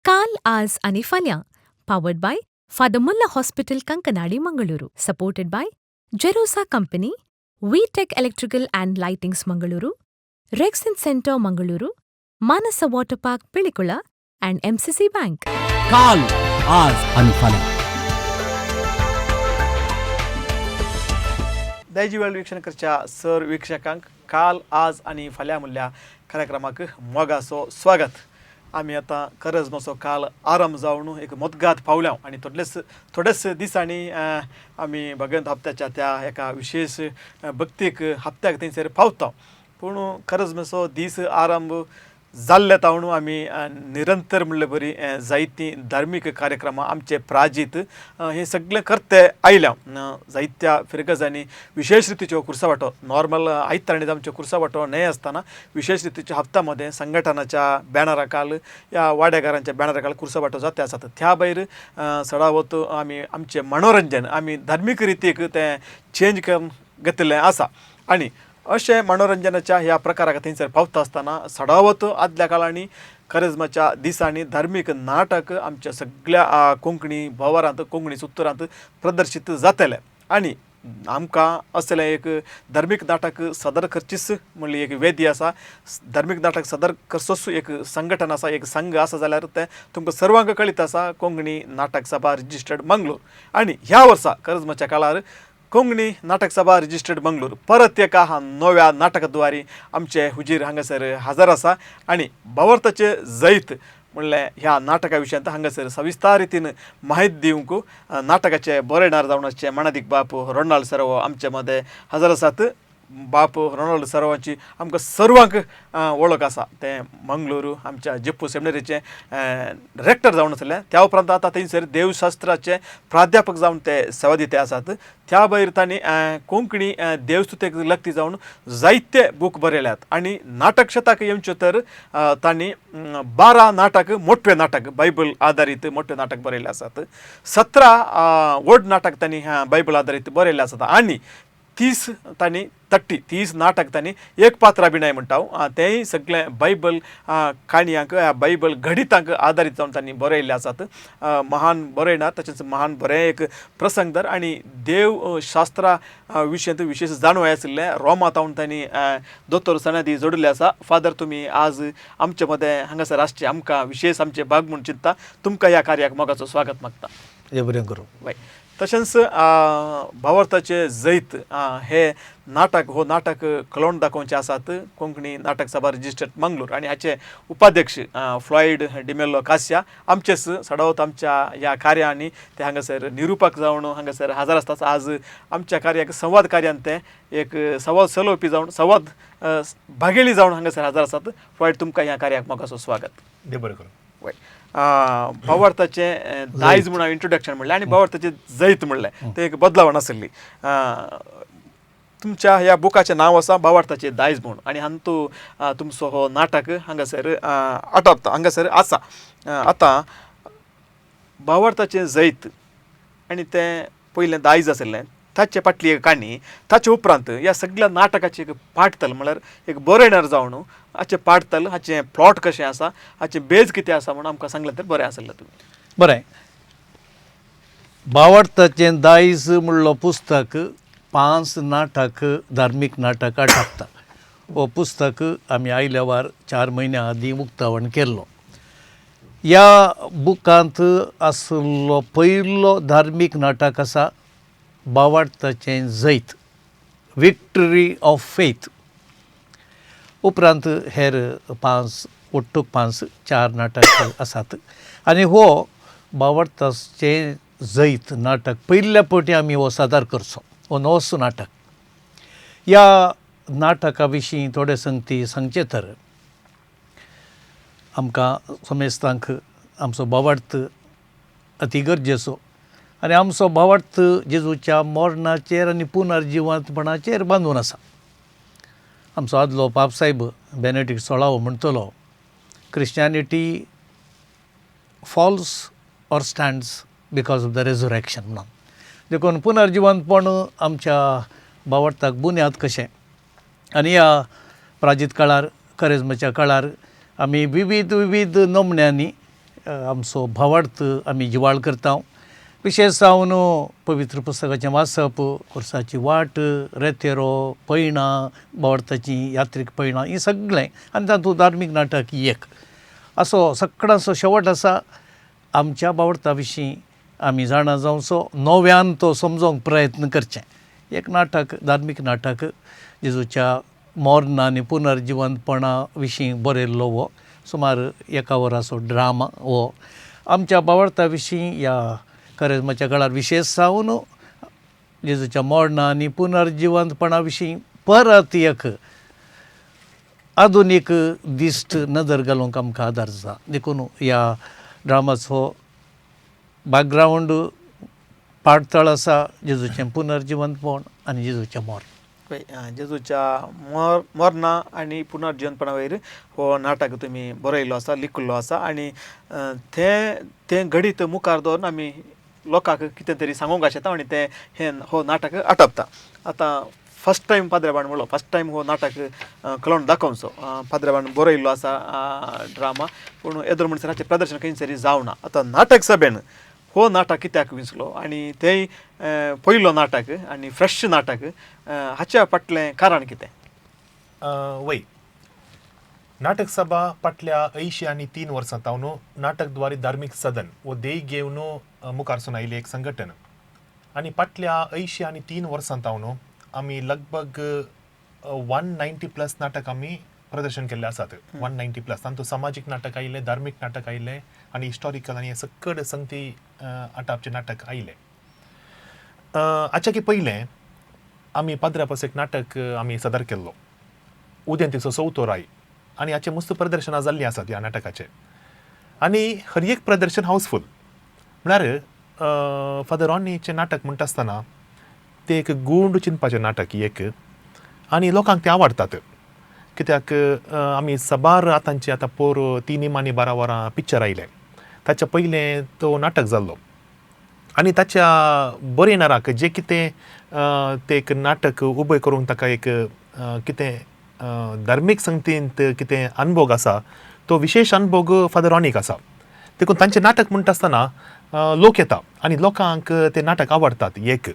काल, आज आनी फाल्यां, powered by Father Muller Hospital, Kankanady, Mangaluru, supported by Jerosa company, V Tech Electrical and Lightings, Mangaluru, Rexin Centre, Mangaluru, Manasa Water Park, Pilikula and MCC Bank. काल, आज आणि फाल्यां. दायजी वेळ वीक्षण करच्या सर वीक्षकांक काल, आज आनी फाल्यां म्हणल्या कार्यक्रमाक मोगाचो स्वागत. आमी आतां करजमाचो काल आरंभ जावन एक मतगात पावल्या आनी थोडलेच थोडेच दिसांनी आमी भगवंत हप्त्याच्या त्या एका विशेश भक्तीक हप्त्याक थंयसर पावता. पूण करजमाचो दीस आरंभ जाल्ले तावन आमी निरंतर म्हणले बरी जायतीं धार्मीक कार्यक्रमां आमचे प्राजीत हे सगळे करते आयल्या. जायत्या फिरगजांनी विशेश रितीच्यो खुर्सा वांटो, नॉर्मल आयतारांनी आमच्यो खुर्सा वांटो न्हय आसतना विशेश रितीच्या हप्ता संघटनाच्या बॅनरा खाल या वाड्याघरांच्या बॅनरा खाल खुर्सा वांटो जाते आसात. त्या भायर सडावत आमी आमचें मनोरंजन आमी धार्मीक रितीक तें चेंज करून घेतिल्लें आसा आनी अशें मनोरंजनाच्या ह्या प्रकाराक थंयसर पावता आसतना सडावत आदल्या काळांनी करजमाच्या दिसांनी धार्मीक नाटक आमच्या सगळ्या कोंकणी भोंवरांत, कोंकणी सुत्तरांत प्रदर्शीत जातले आनी आमकां असलें एक धार्मीक नाटक सादर करचीच म्हणली एक वेदी आसा. धार्मीक नाटक सादर करचोच एक संघटन आसा, एक संघ आसा जाल्यार तें तुमकां सर्वांक कळीत आसा, कोंकणी नाटक सभा रजिस्टर्ड मंगलोर. आनी ह्या वर्सा करजमाच्या काळार कोंकणी नाटक सभा रजिस्टर्ड मंगलोर परत एका नव्या नाटकद्वारी आमचे हुजीर हांगासर हजर आसा आनी भावार्थाचे जैत म्हणलें ह्या नाटका विशयांत हांगासर सविस्तार रितीन माहिती दिवंक नाटकाचे बरयणार जावन आसचे मानादीक बाप रोनाल्ड सर्व आमचे मदें हजर आसात. बाप रोनाल्ड सर्वांची आमकां सर्वांक वळख आसा. ते मंगळूर आमच्या जेप्पू सेमिनरीचे रेक्टर जावन आसले. त्या उपरांत आतां थंयसर देवशास्त्राचे प्राध्यापक जावन ते सेवा दिते आसात. त्या भायर तांणी कोंकणी देवस्तुतेक लग्ती जावन जायते बूक बरयल्यात आनी नाटक शेताक येवच्यो तर तांणी 12 नाटक, मोठे नाटक, बायबल आदारीत मोठे नाटक बरयले आसात. 17 व्हड नाटक तांणी बायबल आदारीत बरयले आसात आनी 30 तांणी तट्टी 30 नाटक तांणी एक पात्र अभिनय म्हणटा हांव, तेंय सगळें बायबल काणयांक, बायबल घडितांक आदारीत जावन तांणी बरयल्ले आसात. महान बरयणार, तशेंच महान बरें एक प्रसंगदर आनी देव शास्त्रा विशयांत विशेश जाणवाय आशिल्लें. रोमा तावन तांणी दोतोर सनदी जोडिल्ले आसा. फादर, तुमी आज आमचे मदें हांगासर आसचे आमकां विशेश आमचे भाग म्हूण चिंतता. तुमकां ह्या कार्याक मोगाचो स्वागत मागता. देव बरें करूं. बाय. तशेंच भावार्थाचे जैत हे नाटक, हो नाटक कळोवन दाखोवचे आसात कोंकणी नाटक सभा रजिस्टर्ड मंगलोर आनी हाचे उपाध्यक्ष फ्लॉयड डिमेल्लो कास्या आमचेच सडावत आमच्या ह्या कार्यांनी ते हांगासर निरुपक जावन हांगासर हजर आसतात. आज आमच्या कार्याक संवाद कार्यान ते एक संवाद चलोवपी जावन संवाद भागेली जावन हांगासर हजर आसात. फ्लॉयड, तुमकां ह्या कार्याक मोगाचो स्वागत. देव बरें करूं. वय. भावार्थाचें दायज म्हणून हांवें इंट्रोडक्शन म्हणलें आनी भावार्थाचें जैत म्हणलें, तें एक बदलावण आसली. तुमच्या ह्या बुकाचें नांव आसा भावार्थाचें दायज म्हूण आनी हातूंत तुमचो हो नाटक हांगासर आटपता, हांगासर आसा. आतां भावार्थाचें जैत आनी तें पयलें दायज आशिल्लें, ताचे फाटली एक काणी, ताचे उपरांत ह्या सगळ्या नाटकाचें एक पाटतल म्हणल्यार एक बरयणार जावन हाचें पाटतल, हाचें प्लॉट कशें आसा, हाचें बेज कितें आसा म्हणून आमकां सांगलें तर बरें आसलें तुमी. बरें, भावार्थाचें दायज म्हणलो पुस्तक 5 नाटक, धार्मीक नाटक आटापता. हो पुस्तक आमी आयल्या वार 4 म्हयन्यां आदीं उक्तावण केल्लो. ह्या बुकांत आशिल्लो पयलो धार्मीक नाटक आसा भावार्थाचें जैत, विक्टरी ऑफ फेथ. उपरांत हेर 5, ಒಟ್ಟುक 5 4 नाटक आसात आनी हो भावार्थाचें जैत नाटक पयल्या फावटी आमी हो सादर करचो, हो नवोच नाटक. ह्या नाटका विशीं थोडे संगती सांगचें तर आमकां समेस्तांक आमचो भावार्थ अती गरजेचो आनी आमचो भावार्थ जेजूच्या मरणाचेर आनी पुनर्जिवंतपणाचेर बांदून आसा. आमचो आदलो पाप साहेब बेनेडिक्ट सोळावो म्हणटलो, Christianity falls or stands because of the resurrection म्हणून. देखून पुनर्जिवंतपण आमच्या भावार्थाक बुन्याद कशें. आनी ह्या प्राजीत काळार, करेजमाच्या काळार आमी विविध विविध नमन्यांनी आमचो भावार्थ आमी जिवाळ करता. विशेश जावन पवित्र पुस्तकाचें वाचप, खुर्साची वाट, रेतेरो, पयणां, भावार्थाचीं यात्रीक पयणां, हीं सगळें आनी तातूंत धार्मीक नाटक एक असो सगळ्यांचो शेवट आसा. आमच्या भावार्था विशीं आमी जाणा जावचो, नव्यान तो समजोंक प्रयत्न करचें. एक नाटक, धार्मीक नाटक, जेजूच्या मर्ण आनी पुनर्जिवंतपणा विशीं बरयल्लो हो सुमार एका वराचो ड्रामा हो आमच्या भावार्था विशीं ह्या करेज्माच्या काळार विशेश जावन जेजूच्या मर्ण आनी पुनर्जिवंतपणा विशीं परत एक आधुनीक दिश्ट नदर घालूंक आमकां आदार जाता. देखून ह्या ड्रामाचो बॅकग्रावंड पाडतळ आसा जेजूचें पुनर्जिवंतपण आनी जेजूचें मर्ण. जेजूच्या मरणा आनी पुनर्जिवंतपणा वयर हो नाटक तुमी बरयल्लो आसा, लिखिल्लो आसा आनी तें घडीत मुखार दवरून आमी लोकांक कितें तरी सांगूंक आशेता आनी तें हें हो नाटक आटपता. आतां फर्स्ट टायम पाद्रेबान म्हणलो, फर्स्ट टायम हो नाटक कळोवन दाखोवचो. पाद्रेबान बरयल्लो आसा ड्रामा, पूण येदोळ म्हणसर हाचें प्रदर्शन खंयसरी जावना. आतां नाटक सभेन हो नाटक कित्याक विंचलो आनी तेंय पयलो नाटक आनी फ्रेश नाटक, हाच्या फाटलें कारण कितें? वय, नाटक सभा फाटल्या 83 वर्सां तावन नाटकद्वारे धार्मीक सदन हो ध्येय घेवन मुखार आयिल्लें एक संघटन आनी फाटल्या 83 वर्सां तावन आमी लगभग 190 प्लस नाटक आमी प्रदर्शन केल्ले आसात. 190 प्लस, तातूंत समाजीक नाटक आयिल्लें, धार्मीक नाटक आयिल्लें आनी हिस्टॉरिकल आनी सकड संगती आटापचे नाटक आयिल्लें. हाच्या की पयलें आमी पाद्र्या एक नाटक आमी सादर केल्लो, उदेंतीचो चवथो राय, आनी हाचें मस्त प्रदर्शनां जाल्लीं आसात ह्या नाटकाचें आनी हर एक प्रदर्शन हावसफूल. म्हळ्यार फादर रॉनीचें नाटक म्हणटा आसतना तें एक गूंड चिंतपाचें नाटक एक आनी लोकांक तें आवडटात. कित्याक आमी साबार आतांचे आतां पोर 3 इमानी 12 वरां पिक्चर आयलें, ताच्या पयलें तो नाटक जाल्लो आनी ताच्या बरयणाराक जें कितें तें एक नाटक उबें करूंक ताका एक कितें धार्मीक संगतींत कितें अनभोग आसा तो विशेश अनभोग फादर रॉनीक आसा. देखून तांचें नाटक म्हणटा आसतना लोक येता आनी लोकांक तें नाटक आवडटात एक.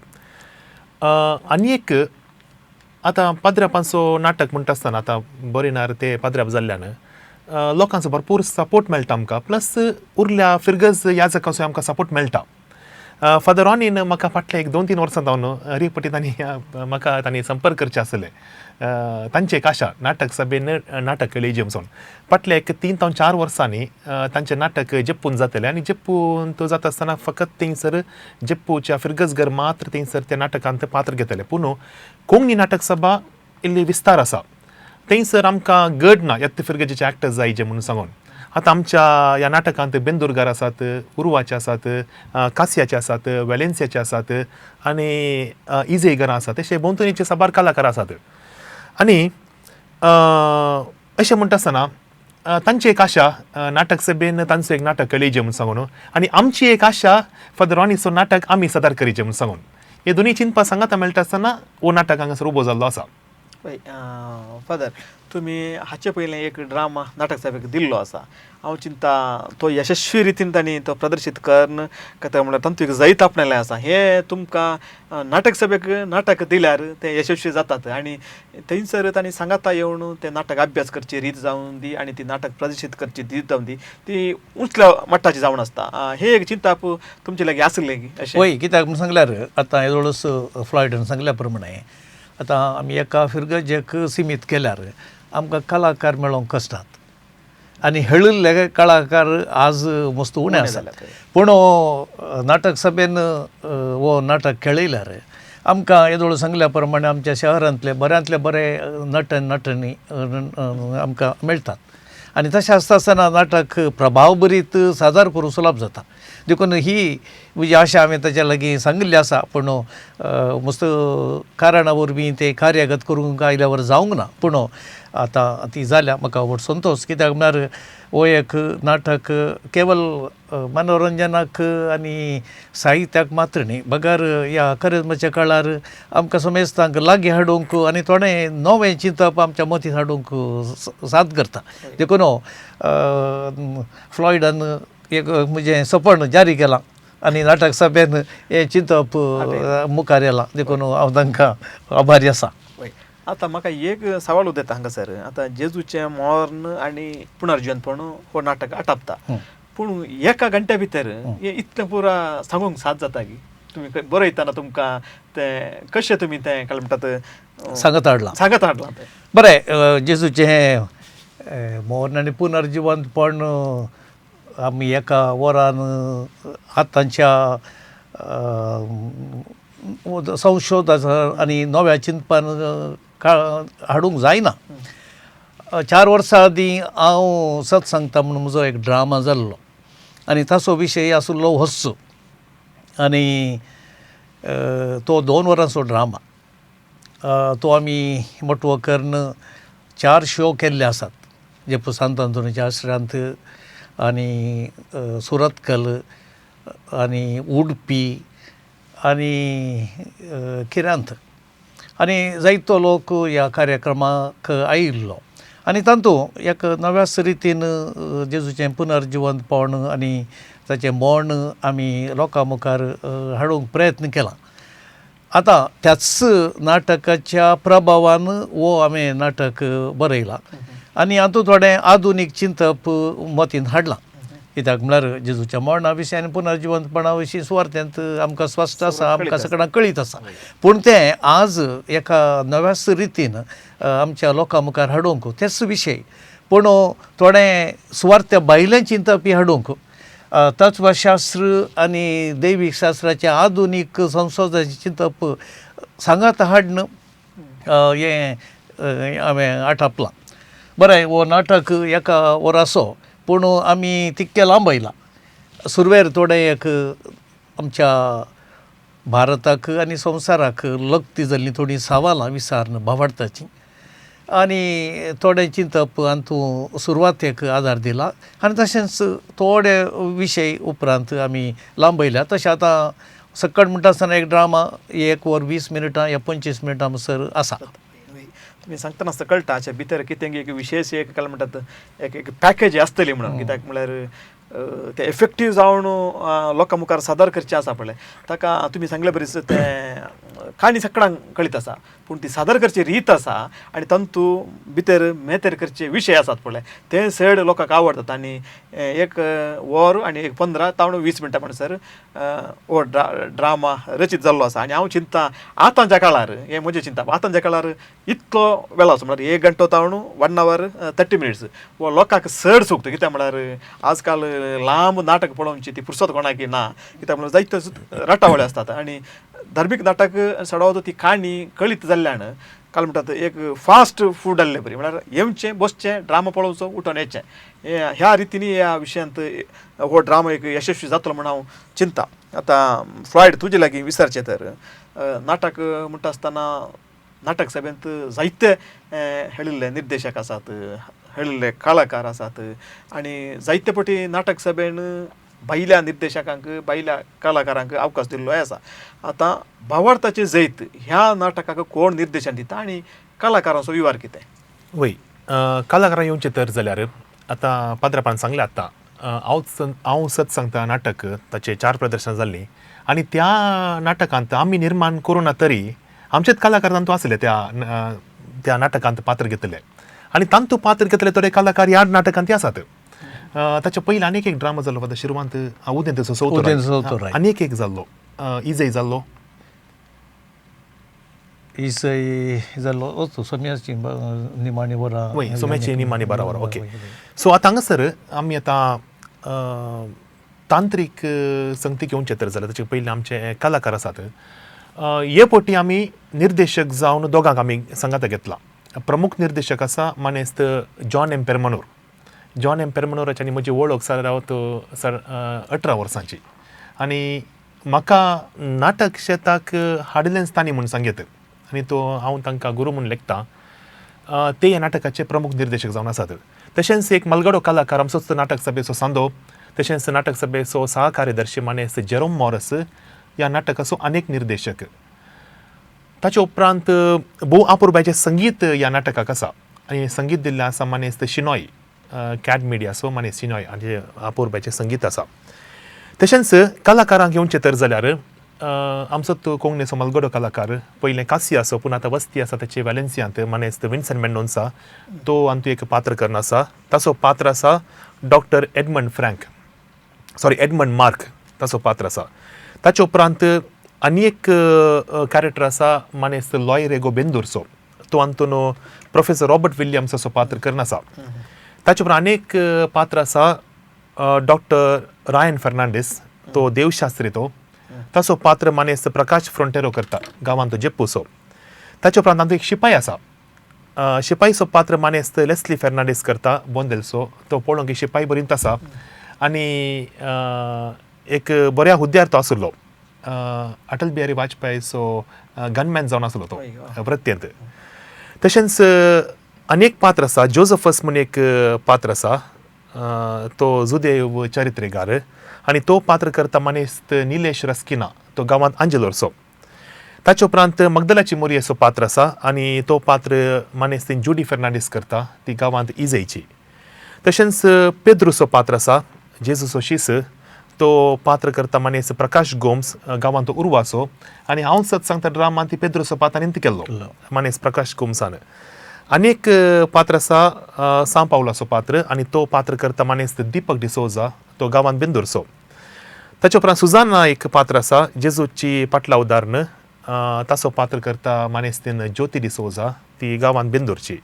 आनी एक आतां पाद्र्यापांचो नाटक म्हणटा आसतना आतां बरयणार ते पाद्र्याप जाल्ल्यान लोकांचो भरपूर सपोर्ट मेळटा आमकां, प्लस उरल्या फिरगज याजकांचो आमकां सपोर्ट मेळटा. फादर रॉनीन म्हाका फाटले एक 2-3 वर्सां जावन हर एक तांणी म्हाका तांणी संपर्क करचे आसले. तांचे एक आशा नाटक सभेन नाटक केली म्हणून फाटले एक 3 ते 4 वर्सांनी तांचें नाटक जेप्पून जातलें आनी जेप्पून तो जाता आसतना फकत थंयसर जेप्पूच्या फिरगजगर मात्र थंयसर त्या नाटकांत पात्र घेतले. पूण कोंकणी नाटक सभा इल्ली विस्तार आसा, थंयसर आमकां गड ना येत्त फिरगजेचे एक्टर्स जाय जे म्हणून सांगून. आतां आमच्या ह्या नाटकांत बेंदुरगार आसात, उर्वाचे आसात, कासयाचे आसात, वेलेन्सियाचे आसात आनी इजेगरां आसात, तशे भोंवतणीचे साबार कलाकार आसात. आनी अशें म्हणटा आसतना तांची एक आशा नाटक सभेन तांचो एक नाटक कळीजे म्हणून सांगून आनी आमची एक आशा फादर रॉनीचो नाटक आमी सादर करीचे म्हणून सांगून, हे दोनूय चिंतपा सांगाता मेळटा आसतना हो नाटक हांगासर उबो जाल्लो आसा. फादर, तुमी हाचे पयलें एक ड्रामा नाटक सभेक दिल्लो आसा, हांव चिंता तो यशस्वी रितीन तांणी तो प्रदर्शीत करून कथा म्हणल्यार तांतूं एक जैत आपणालें आसा. हें तुमकां नाटक सभेक नाटक दिल्यार तें यशस्वी जातात आनी थंयसर तांणी सांगाता येवन तें नाटक अभ्यास करची रीत जावन दी आनी ती नाटक प्रदर्शीत करची रीत जावन दी, ती उंचल्या मट्टाची जावन आसता. हें एक चिंताप तुमचे लागीं आसलें की अशें? वय, कित्याक म्हूण सांगल्यार आतां येदोळच फ्लॉयडान सांगल्या प्रमाणे आतां आमी एका फिरगजेक सिमीत केल्यार आमकां कलाकार मेळोंक कश्टात आनी हेळिल्ले कलाकार आज मस्त उणें आसात. पूण नाटक सभेन हो नाटक खेळयल्यार आमकां येदोळ सांगल्या प्रमाणे आमच्या शहरांतले बऱ्यांतले बरे नट नटणी आमकां मेळटात आनी तशें आसता आसतना नाटक प्रभावभरीत सादर करूंक सुलभ जाता. देखून ही म्हजी आशा हांवें ताच्या लागीं सांगिल्ली आसा, पूण मस्त कारणा वरवीं तें कार्यगत करूंक आयल्यावर जावंक ना, पूण आतां ती जाल्या म्हाका व्हड संतोश. कित्याक म्हळ्यार हो एक नाटक केवल मनोरंजनाक आनी साहित्याक मात्र न्ही, बगर ह्या करिज्माच्या काळार आमकां समेस्तांक लागीं हाडूंक आनी थोडें नवें चिंतप आमच्या मतींत हाडूंक साथ करता. देखून फ्लॉयडान एक म्हजें सपन जारी केलां आनी नाटक सभेन हें चिंतप मुखार येलां देखून हांव तांकां आभारी आसा. आतां म्हाका एक सवाल उदेता हांगासर. आतां जेजूचें मर्ण आनी पुनर्जिवनपण हो नाटक आटापता, पूण एका घंट्या भितर हें इतलें पुरा सांगूंक साद जाता की तुमी बरयतना तुमकां तें कशें तुमी तें काय म्हणटात सांगत हाडलां? सांगत हाडलां तें. बरें, जेजूचें हें मर्ण आनी पुनर्जिवंतपण आमी एका वरान आतांच्या संशोधनाचा आनी नव्या चिंतपान हाडूंक जायना. 4 वर्सां आदीं हांव सत सांगता म्हूण म्हजो एक ड्रामा जाल्लो आनी ताचो विशय आशिल्लो होस्सो आनी तो 2 वरांचो ड्रामा. तो आमी मटवो करून 4 शो केल्ले आसात, जेपू सांत आंतोनीच्या आश्रांत आनी सुरतकल आनी उडपी आनी किरांत आनी जायतो लोक ह्या कार्यक्रमाक आयिल्लो आनी तातूंत एक नव्याच रितीन जेजूचें पुनर्जिवंतपण आनी ताचें मर्ण आमी लोकां मुखार हाडूंक प्रयत्न केला. आतां त्याच नाटकाच्या प्रभावान हो हांवें नाटक बरयलां आनी हातूंत थोडें आधुनीक चिंतप मतींत हाडलां. कित्याक म्हळ्यार जेजूच्या मरणा विशीं आनी पुनर्जिवंतपणा विशीं सुवार्थेंत आमकां स्पश्ट आसा, आमकां सगळ्यांक कळीत आसा, पूण तें आज एका नव्याच रितीन आमच्या लोकां मुखार हाडूंक तेच विशय, पूण थोडें सुवार्थ्या भायलें चिंतपी हाडूंक तत्वशास्त्र आनी दैवीक शास्त्राचें आधुनीक संशोधनाचें चिंतप सांगात हाडून हें हांवें आटापलां. बरें, हो नाटक एका वराचो, पूण आमी तितकें लांबयलां. सुरवेर थोडें एक आमच्या भारताक आनी संवसाराक लग्ती जाल्लीं थोडीं सवालां विचारून भावार्थाचीं आनी थोडें चिंतप हातूंत सुरवातेक आदार दिला आनी तशेंच थोडे विशय उपरांत आमी लांबयल्या. तशें आतां सकट म्हणटा आसतना एक ड्रामा 1 वर 20 मिनटां या 25 मिनटां म्हणसर आसा. तुमी सांगतना आसतना कळटा हाच्या भितर कितें एक विशेश एक काय म्हणटात एक एक पॅकेज आसतली म्हणून. कित्याक म्हळ्यार तें इफेक्टीव जावन लोकां मुखार सादर करचें आसा पळय, ताका तुमी सांगले बरीच तें काणी सगळ्यांक कळीत आसा, पूण ती सादर करची रीत आसा आनी तातूंत भितर मेतेर करचे विशय आसात पळय ते चड लोकांक आवडटात. आनी 1 वर आनी एक 15 तावण 20 मिनटां म्हणसर हो ड्रामा रचीत जाल्लो आसा. आनी हांव चिंता आतांच्या काळार, हें म्हजें चिंता, आतांच्या काळार इतलो वेळ आसा म्हळ्यार 1 घंटो तावण 1 our 30 minutes हो लोकांक चड सुकता. कित्याक म्हळ्यार आजकाल लांब नाटक पळोवची ती फुरसत कोणाक ना, कित्याक म्हळ्यार जायते रटावळे आसतात आनी धार्मीक नाटक सडावतो ती काणी कळीत जाल्ल्यान काल म्हणटात एक फास्ट फूड जाल्ले बरी, म्हळ्यार येवचें बसचें ड्रामा पळोवचो उठोन येचें, ह्या रितीनी ह्या विशयांत हो ड्रामा एक यशस्वी जातलो म्हूण हांव चिंता. आतां फ्लॉयड तुजे लागीं विचारचें तर नाटक म्हणटा आसतना नाटक सभेंत जायते हेळिल्ले निर्देशक आसात, हेळिल्ले कलाकार आसात आनी जायते पटी नाटक सभेन भायल्या निर्देशकांक भायल्या कलाकारांक अवकाश दिल्लो आसा. आतां भावार्थाचें जैत ह्या नाटकाक कोण निर्देशन दिता आनी कलाकारांचो विवार कितें? वय, कलाकारां येवचें तर जाल्यार आतां पाद्रापान सांगलें आतां हांव सत सांगता नाटक ताचे 4 प्रदर्शनां जाल्लीं आनी त्या नाटकांत आमी निर्माण करूं ना तरी आमचेच कलाकार तांतू आसले त्या नाटकांत पात्र घेतले आनी तांतू पात्र घेतले थोडे कलाकार ह्या नाटकांत आसात. ताच्या पयलीं आनीक एक ड्रामा जाल्लो फादर शिरवांत उदेंत सौतो आनीक एक जाल्लो, इजय जाल्लो, इसय जाल्लो सोम्याची निमाणी वरां, वय सोम्याची निमाणी 12 वरां. ओके, सो आतां हांगासर आमी आतां तांत्रीक संगतीक येवचें तर जाल्यार ताचे पयलीं आमचे कलाकार आसात. हे पटी आमी निर्देशक जावन दोगांक आमी सांगाता घेतला. प्रमुख निर्देशक आसा मानेस्त जॉन एम पेरमनूर. जॉन एम पेरमनूराची आनी म्हजी वळख सर रावत सर 18 वर्सांची आनी म्हाका नाटक शेताक हाडिल्लेंच तांणी म्हूण सांगयत आनी तो हांव तांकां गुरू म्हूण लेखता. ते ह्या नाटकाचे प्रमुख निर्देशक जावन आसात. तशेंच एक मलगडो कलाकार आमचोच नाटक सभेचो सांदो, तशेंच नाटक सभेचो सहकार्यदर्शी मानेस्त जेरोम मॉरस ह्या नाटकाचो अनेक निर्देशक. ताचे उपरांत भोव अपुरबायचें संगीत ह्या नाटकाक आसा आनी संगीत दिल्लें आसा मानेस्त शिनोय. कॅड मिडियाचो माने सिनॉय हांचे अपुरबायचें संगीत आसा. तशेंच कलाकारांक येवचें तर जाल्यार आमचो तो कोंकणीचो मलगडो कलाकार पयलें कासी आसो पूण आतां वस्ती आसा तेचे वेलेन्सियांत मानेस्त विन्सन मेंडोन्सा तो आमचो एक पात्र करून आसा. ताचो पात्र आसा doctor Edmund Frank sorry Edmund Mark ताचो पात्र आसा. ताचे उपरांत आनी एक कॅरेक्टर आसा मानेस्त लॉय रेगो बेंदूरचो तो अंतून प्रोफेसर रॉबर्ट विल्यम्स असो पात्र करून आसा. ताचे उपरांत आनी एक पात्र आसा डॉक्टर रायन फर्नांडीस तो देवशास्त्री तो ताचो पात्र मानेस्त प्रकाश फ्रोंटेरो करता गांवांत तो जेप्पूसो. ताचे उपरांत आमचो एक शिपाय आसा शिपायचो पात्र मानेस्त लेस्ली फर्नांडीस करता बोंदेलसो तो पळोवंक शिपाय बरींत आसा आनी एक बऱ्या हुद्द्यार तो आशिल्लो अटल बिहारी वाजपेयीचो गनमॅन जावन आसलो तो वृत्तेंत. तशेंच आनी एक पात्र आसा जोजफस म्हूण एक पात्र आसा तो जुदेव चरित्रेगार आनी तो पात्र करता मानेस्त निलेश रस्किना तो गांवांत आंजेलोरचो. ताचे उपरांत मगदलाची मोरी असो पात्र आसा आनी तो पात्र मानेस्त जुडी फर्नांडीस करता ती गांवांत इजयची. तशेंच पेद्रूचो पात्र आसा जेजूचो शीस तो पात्र करता मानेस्त प्रकाश गोम्स गांवांत उर्वाचो आनी हांव सत सांगता ड्रामान ती पेद्रूचो पात्र आनी केल्लो मानेस्त प्रकाश गोम्सान. आनी एक पात्र आसा सां पावलाचो पात्र आनी तो पात्र करता मानेस्त दीपक डिसोजा तो गांवांत बेंदूरचो. ताचे उपरांत सुजाना एक पात्र आसा जेजूची पाटला उदाहरण ताचो पात्र करता मानेस्तीन ज्योती डिसोजा ती गांवांत बेंदूरची.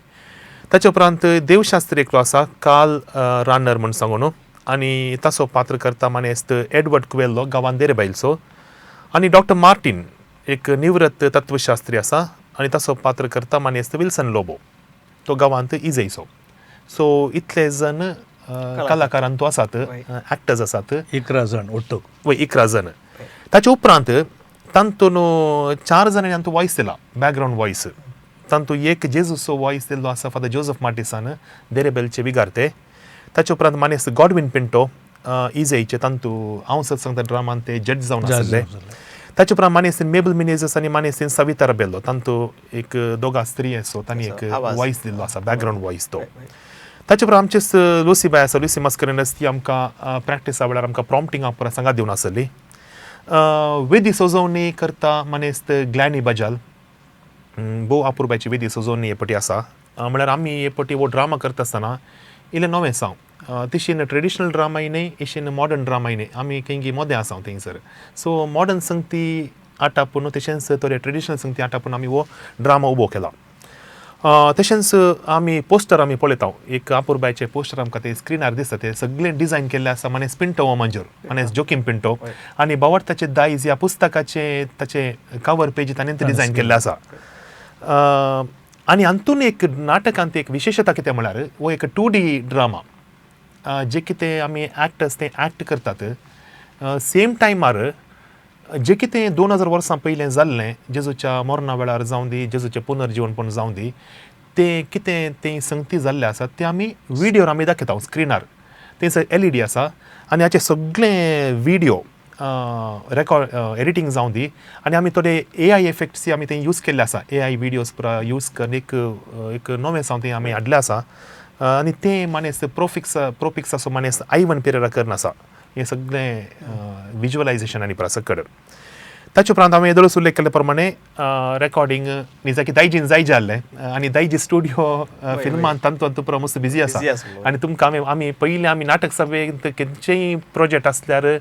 ताचे उपरांत देवशास्त्री एकलो आसा काल रानर म्हूण सांगून आनी ताचो पात्र करता मानेस्त एडवर्ड कुवेल्लो गांवांत देरेबायलचो. आनी डॉक्टर मार्टीन एक निवृत्त तत्वशास्त्री आसा आनी ताचो पात्र करता मानेस्त विल्सन लोबो तो गांवांत इजयचो. सो इतले जण कलाकारान तो आसात एक्टर्स आसात 11 जाण ಒಟ್ಟು वय 11 जाण. ताचे उपरांत तांतून 4 जाणांनी आमकां वॉयस दिला बॅकग्रावंड वॉयस. तांतून एक जेजूचो वॉयस दिल्लो आसा फादर जोजफ मार्टिसान देरेबेलचे विगार्ते. ताचे उपरांत मानेस्त गॉडविन पिंटो इजयचे तांतू हांव सत सांगता ड्रामान ते जज जावन आसले. ताचे उपरांत मानेस्तीन मेबल मिनेजस आनी मानेस्तीन सविता रबेल्लो तांतू एक दोगा स्त्री असो तांणी एक वॉयस दिल्लो आसा बॅकग्रावंड वॉयस तो. ताचे उपरांत आमचेच लुसी बाय आसा लुसी मस्करेनस ती आमकां प्रॅक्टिसा वेळार आमकां प्रॉम्प्टिंग पुरा सांगात दिवन आसली. वेदी सजोवणी करता मानेस्त ग्लॅनी बजाल भोव अपुरबायची वेदी सजोवणी हे पटी आसा. म्हळ्यार आमी हे पटी हो ड्रामा करता आसतना इल्लें नवें साव तशीन ट्रेडिशनल ड्रामाय न्हय तशीन मॉडर्न ड्रामाय न्हय आमी खंय मोदें आसा थंयसर. सो मॉडर्न संगती आटापून तशेंच थोडे ट्रेडिशनल संगती आटापून आमी हो ड्रामा उबो केला. तशेंच आमी पोस्टर आमी पळयता एक अपुरबायचे पोस्टर आमकां ते स्क्रिनार दिसता ते सगळें डिजायन केल्लें आसा मानेस पिंटो मंजूर मानेस जोकीम पिंटो आनी बावडताचे दायज ह्या पुस्तकाचें ताचें कवर पेज ताणें डिजायन केल्लें आसा. आनी हातून एक नाटकांत एक विशेशता कितें म्हळ्यार हो एक 2D drama जे कितें आमी एक्टर्स ते एक्ट करतात सेम टायमार जे कितें 2000 वर्सां पयलें जाल्लें जेजूच्या मरणा वेळार जावं दी जेजूचें पुनर्जिवनपण जावं दी तें कितें तें संगती जाल्लें आसा तें आमी विडियोर आमी दाखयता स्क्रिनार थंयसर LED आसा आनी हाचे सगळें विडियो रेकॉर्ड एडिटींग जावं दी आनी आमी थोडे AI effects आमी थंय यूज केल्ले आसा. AI videos पुरा यूज करून एक एक नवें सावन थंय आमी हाडलें आसा आनी तें मानेस्त प्रोपिक्साचो मानेस्त आयवन पिरेरा करून आसा हें सगळें विज्युअलायझेशन आनी पुरा सकड. ताचे उपरांत हांवें येदोळच उल्लेख केल्ले प्रमाणे रेकॉर्डिंग निजाकी दायजीन जाय जाल्लें आनी दायजी स्टुडियो फिल्मान तांतूत पुरो मस्त बिजी आसा आनी तुमकां आमी पयलीं आमी नाटक सभेंत खंयचेय प्रोजेक्ट आसल्यार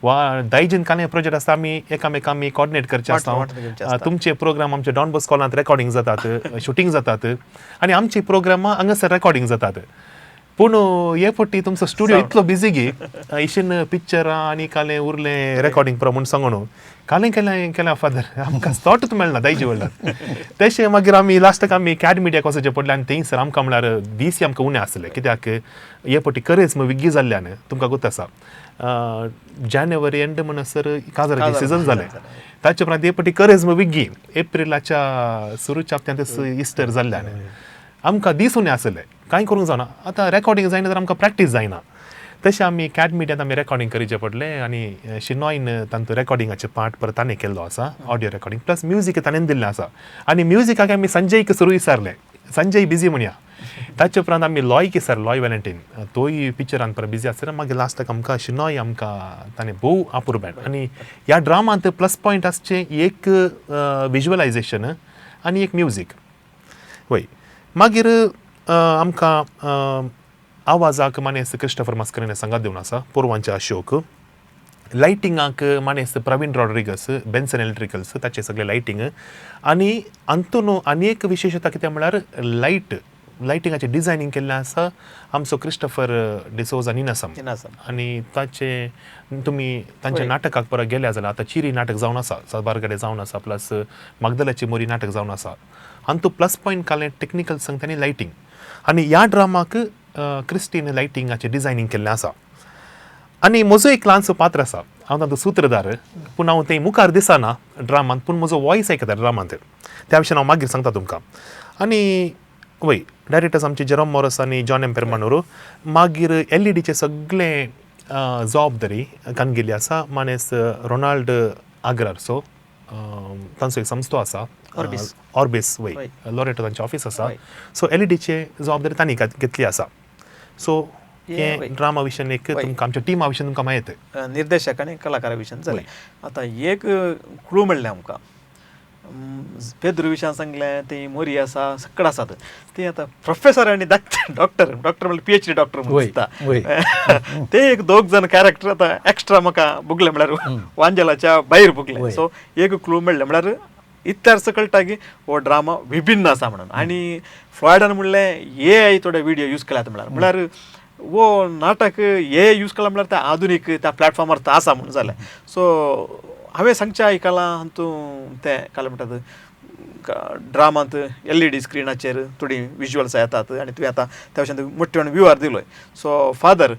वा दायजीन कांय प्रोजेक्ट आसता आमी एकामेका आमी कॉर्डिनेट करचे आसता. तुमचे प्रोग्राम आमचे डॉन बॉस्को रेकॉर्डिंग जातात शुटींग जातात आनी आमचे प्रोग्रामां हांगासर रेकॉर्डिंग जातात. पूण हे फावटी तुमचो स्टुडियो इतलो बिजी गी इशीन पिक्चरां आनी कालें उरलें रेकॉर्डिंग पुरो म्हूण सांगून कालें केलें केलें फादर आमकां थॉटूच मेळना दायजी व्हडल्यार. तशें मागीर आमी लास्टाक आमी कॅड मिडियाक वचचें पडलें आनी थंयसर आमकां म्हळ्यार दीस आमकां उणें आसले कित्याक हे फावटी करेज विग्गी जाल्ल्यान तुमकां गोत आसा जानेवारी एंड म्हणसर काजाराचें सिजन जालें. ताचे उपरांत हे फावटी करेज विग्गी एप्रिलाच्या सुरूच्या हप्त्यांत इस्टर जाल्ल्यान आमकां दीस उणें आसले कांय करूंक जायना. आतां रेकॉर्डिंग जायना तर आमकां प्रॅक्टीस जायना. तशें आमी कॅड मिडियांत आमी रेकॉर्डिंग करचें पडलें आनी शिनॉयन तांचो रेकॉर्डिंगाचे पार्ट परत ताणें केल्लो आसा ऑडियो रेकॉर्डिंग प्लस म्युजीक ताणें दिल्लें आसा आनी म्युजिकाक आमी संजयक सुरू विचारलें संजय बिजी म्हणया. ताचे उपरांत आमी लॉय सर, लॉय व्हॅलेंटीन, तोय पिक्चरान परत बिजी आसतना मागीर लास्टाक आमकां शिनॉय आमकां ताणें भोव अपुरबाय. आनी ह्या ड्रामांत प्लस पॉयंट आसचें एक विज्युअलायझेशन आनी एक म्युजीक. वय मागीर आमकां आवाजाक मानेस्त क्रिस्टोफर मास्करेन्हस सांगात दिवन आसा, पोरवांचे अशोक. लायटिंगाक मानेस्त प्रवीण रॉड्रिगस, बेन्सन इलेक्ट्रिकल्स, ताचे सगळे लायटींग. आनी अंतून आनी एक विशेशता कितें म्हळ्यार लायट, लायटिंगाचें डिजायनींग केल्लें आसा आमचो क्रिस्टोफर डिसोजा निनासम. आनी ताचे तुमी तांच्या नाटकाक परत गेल्या जाल्यार आतां चिरी नाटक जावन आसा, साबार कडेन जावन आसा, प्लस मागदलाची मोरी नाटक जावन आसा. आनी तो प्लस पॉयंट काडलें टेक्निकल सांगता आनी लायटींग. आनी ह्या ड्रामाक क्रिस्टीन लायटिंगाचें डिजायनींग केल्लें आसा. आनी म्हजो एक ल्हानसो पात्र आसा, हांव तांचो सुत्रधार, पूण हांव थंय मुखार दिसना ड्रामांत, पूण म्हजो वॉयस आयकता ड्रामांत, त्या विशयान हांव मागीर सांगता तुमकां. आनी वय डायरेक्टर्स आमचे जेरोम मॉरस आनी जॉन एम पेरमानूर. मागीर एलईडीचे सगळे जबाबदारी कानगेली आसा मानेस रोनाल्ड आग्रारचो, तांचो एक संस्थो आसा ऑर्बिस, ऑर्बिस वय, लोरेटो तांचें ऑफीस आसा. सो एलईडीचे जबाबदारी तांणी घेतली आसा. सो हें ड्रामा विशयान एक तुमकां आमच्या टिमा विशयान तुमकां माहिती, निर्देशक आनी कलाकारा विशयान जालें. आतां एक क्लू मेळ्ळें आमकां, पेद्रू विशयान सांगलें, ती मोरी आसा, सगळें आसात ती. आतां प्रोफेसर आनी डॉक्टर, डॉक्टर डॉक्टर म्हणल्यार पीएचडी डॉक्टर म्हणटा ते एक दोग जाण कॅरेक्टर आतां एक्स्ट्रा म्हाका बुगले, म्हळ्यार वांजेलाच्या भायर बुगले. सो एक क्लू मेळ्ळें, म्हळ्यार इतल्यार कळटा की हो ड्रामा विभिन्न आसा म्हणून. आनी फ्लॉयडान म्हणलें ए I थोडे व्हिडियो यूज केल्यात, म्हळ्यार म्हळ्यार वो नाटक ए यूज केला, म्हळ्यार ते आधुनीक त्या प्लॅटफॉर्मार आसा म्हणून जालें. सो हांवें सांगचें आयकलां हातूंत तें काल म्हणटात ड्रामांत एलईडी स्क्रिनाचेर थोडीं विज्युअल्स येतात आनी तुवें आतां त्या भशेन मोठे विवार दिलोय. सो फादर,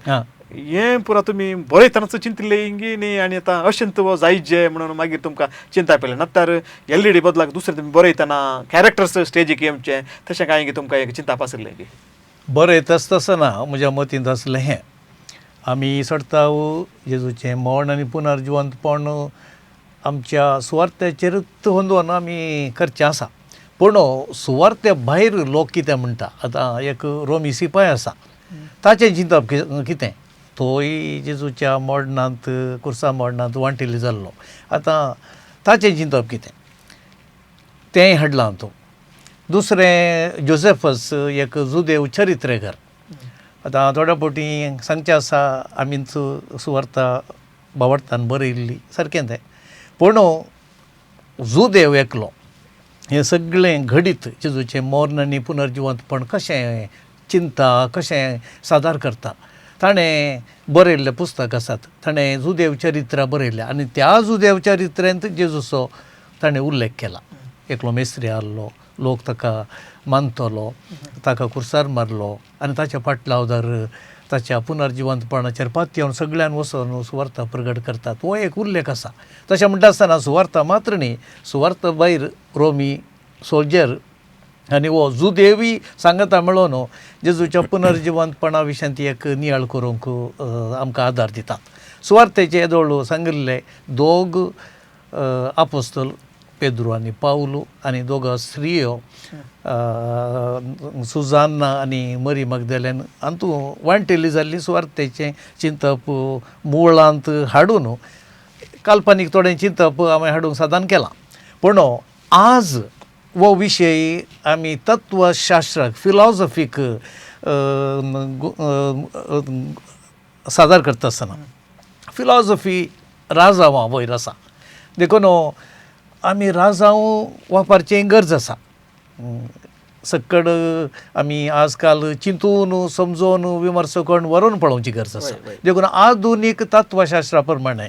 हें पुरा तुमी बरयतनाच चिंतिल्लें गी न्ही, आनी आतां अशें हो जायजे म्हणून मागीर तुमकां चिंता पडलें? नातर एलईडी बदलाक दुसरें तुमी बरयतना कॅरेक्टर्स स्टेजीक येवचें तशें कांय तुमकां एक चिंता आशिल्लें की? बरयत आसतना म्हज्या मतींत आसलें हें, आमी चडताव जेजूचें मरण आनी पुनर्जिवंतपण आमच्या सुवार्थाचेरूच होंदोवन आमी करचें आसा, पूण सुवार्थे भायर लोक कितें म्हणटा. आतां एक रोमी सिपाय आसा, ताचें चिंतप कितें, तोय जेजूच्या मरणांत, कुर्सा मरणांत वांटेली जाल्लो, आतां ताचें चिंतप कितें तेंय हाडलां हातूंत. दुसरें जोसेफस एक जुदेव चरित्रेकार, आतां थोड्या फावटी सांगचें आसा आमीच सुवार्ता बावडतान बरयल्ली सारकें तें, पूण जुदेव एकलो हें सगळें घडीत जेजूचें मर्ण आनी पुनर्जिवंतपण कशें चिंता, कशें सादर करता, ताणें बरयल्लें पुस्तक आसात, ताणें जुदेव चरित्रां बरयल्या आनी त्या जुदेव चरित्रेंत जेजूचो ताणें उल्लेख केला. एकलो मेस्त्री आहलो, लोक ताका मानतलो, ताका कुर्सार मारलो आनी ताच्या फाटलावदार ताच्या पुनर्जिवंतपणाचेर पातयेवन सगळ्यान वचून सुवार्ता प्रगट करतात, हो एक उल्लेख आसा. तशें म्हणटा आसतना सुवार्ता मात्र न्ही, सुवार्ता भायर रोमी सोल्जर आनी हो जुदेवी सांगता मेळोन जेजूच्या पुनर्जिवंतपणा विशयांत एक नियाळ करूंक आमकां आदार दितात. सुवार्तेचे येदोळ सांगिल्ले दोग आपोस्तल पेद्रू आनी पावलू आनी दोग स्त्रियो सुजान्ना आनी मरी मगदेल्यान हातूंत वांटेली जाल्ली सुवार्तेचें चिंतप मुळांत हाडून काल्पनीक थोडें चिंतप हांवें हाडूंक साधन केलां. पूण आज हो विशय आमी तत्वशास्त्राक, फिलॉसॉफीक सादर करता आसतना फिलॉसॉफी राजांवां वयर आसा, देखून आमी राजांव वापरचें गरज आसा. सक्कड आमी आजकाल चिंतून समजून विमर्सो करून व्हरून पळोवची गरज आसा. देखून आधुनीक तत्वशास्त्रा प्रमाणे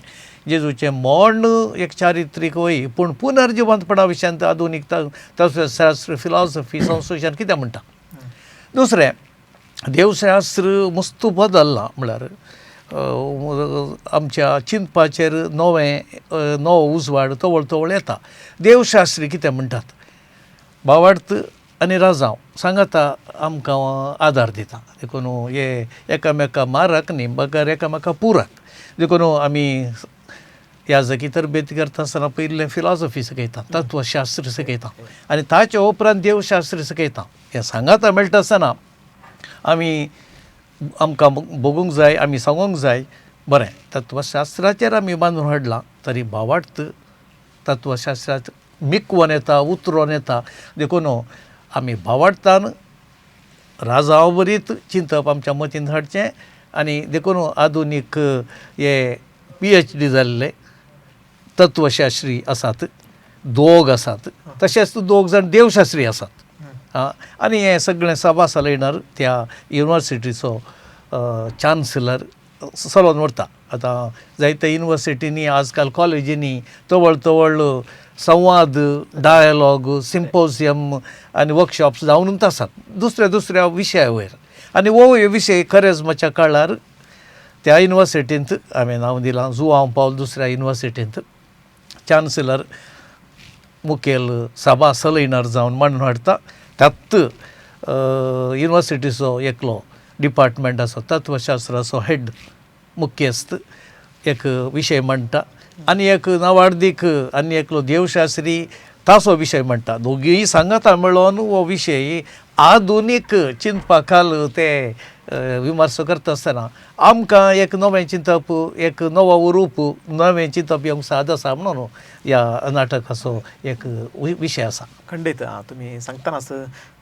जेजूचें मर्ण एक चारित्रीक वय, पूण पुनर्जिवंतपणा विशयांत आधुनीक तत्वशास्त्र, फिलॉसॉफी, संशोधन कितें म्हणटा. दुसरें देवशास्त्र मस्त बदल्लां, म्हळ्यार आमच्या चिंतपाचेर नवें नवो उजवाड तवळ तवळ येता. देवशास्त्री कितें म्हणटात, भावार्थ आनी राजांव सांगाता आमकां आदार दिता, देखून हे एकामेका मारक न्ही बगर एकामेका पुरक. देखून आमी याजकी तरबेती करता आसतना पयलें फिलॉसॉफी शिकयता, तत्वशास्त्र शिकयता आनी ताचे उपरांत देवशास्त्र शिकयता. हें सांगाता मेळटा आसतना आमी आमकां बगूंक जाय, आमी सांगूंक जाय बरें तत्वशास्त्राचेर आमी बांदून हाडलां तरी भावार्थ तत्वशास्त्राक मिकवोन येता, उतरोन येता. देखून आमी भावार्थान राजांव बरीत चिंतप आमच्या मतींत हाडचें आनी देखून आधुनीक हे PhD जाल्ले तत्वशास्त्री आसात, दोग आसात, तशेंच दोग जाण देवशास्त्री आसात. आनी हें सगळें सभा चलयणार त्या युनिवर्सिटीचो चान्सलर चलोवन व्हरता. आतां जायत्या युनिवर्सिटींनी आजकाल कॉलेजींनी तवळ तवळ संवाद, डायलॉग, सिम्पोजियम आनी वर्कशॉप्स जावनूच आसात दुसऱ्या दुसऱ्या विशया वयर. आनी हो विशय खरेजमाच्या काळार त्या युनिवर्सिटींत हांवें नांव दिलां जुआंव पावल दुसऱ्या युनिवर्सिटींत चान्सलर मुखेल सभा चलयणार जावन मांडून हाडटा. त्यात युनिवर्सिटीचो एकलो डिपार्टमेंटाचो तत्वशास्त्राचो हेड मुख्यस्थ एक विशय मांडटा आनी एक नावार्दीक आनी एकलो देवशास्त्री ताचो विशय मांडटा. दोगीय सांगाता मेळोन हो विशय आधुनीक चिंतपा खाल ते विमर्सो करता आसतना आमकां एक नवें चिंतप, एक नवो रूप, नवें चिंतप येवंक साद आसा म्हणून ह्या नाटकाचो एक विशय आसा. खंडीत तुमी सांगतनाच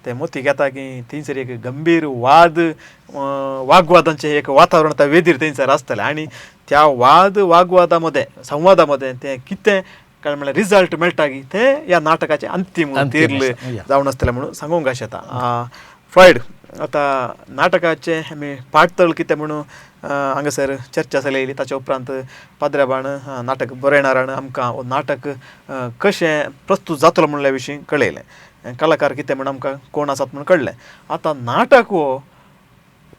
ते मोती घेता की थंयसर एक गंभीर वाद वागवादांचें एक वातावरण त्या वेदीर थंयसर आसतलें आनी त्या वाद वागवादा मदें संवादा मदें तें कितें काय म्हणल्यार रिजल्ट मेळटा की तें ह्या नाटकाचें अंतीम तीर्ल जावन आसतलें म्हणून सांगूंक आशेता. फ्लॉयड, आतां नाटकाचें आमी पाटतळ कितें म्हणून हांगासर चर्चा चलयली, ताच्या उपरांत पाद्र्याबान नाटक बरयणारान आमकां हो नाटक कशें प्रस्तूत जातलो म्हणल्या विशीं कळयलें, कलाकार कितें म्हण आमकां कोण आसात म्हूण कळ्ळें. आतां नाटक हो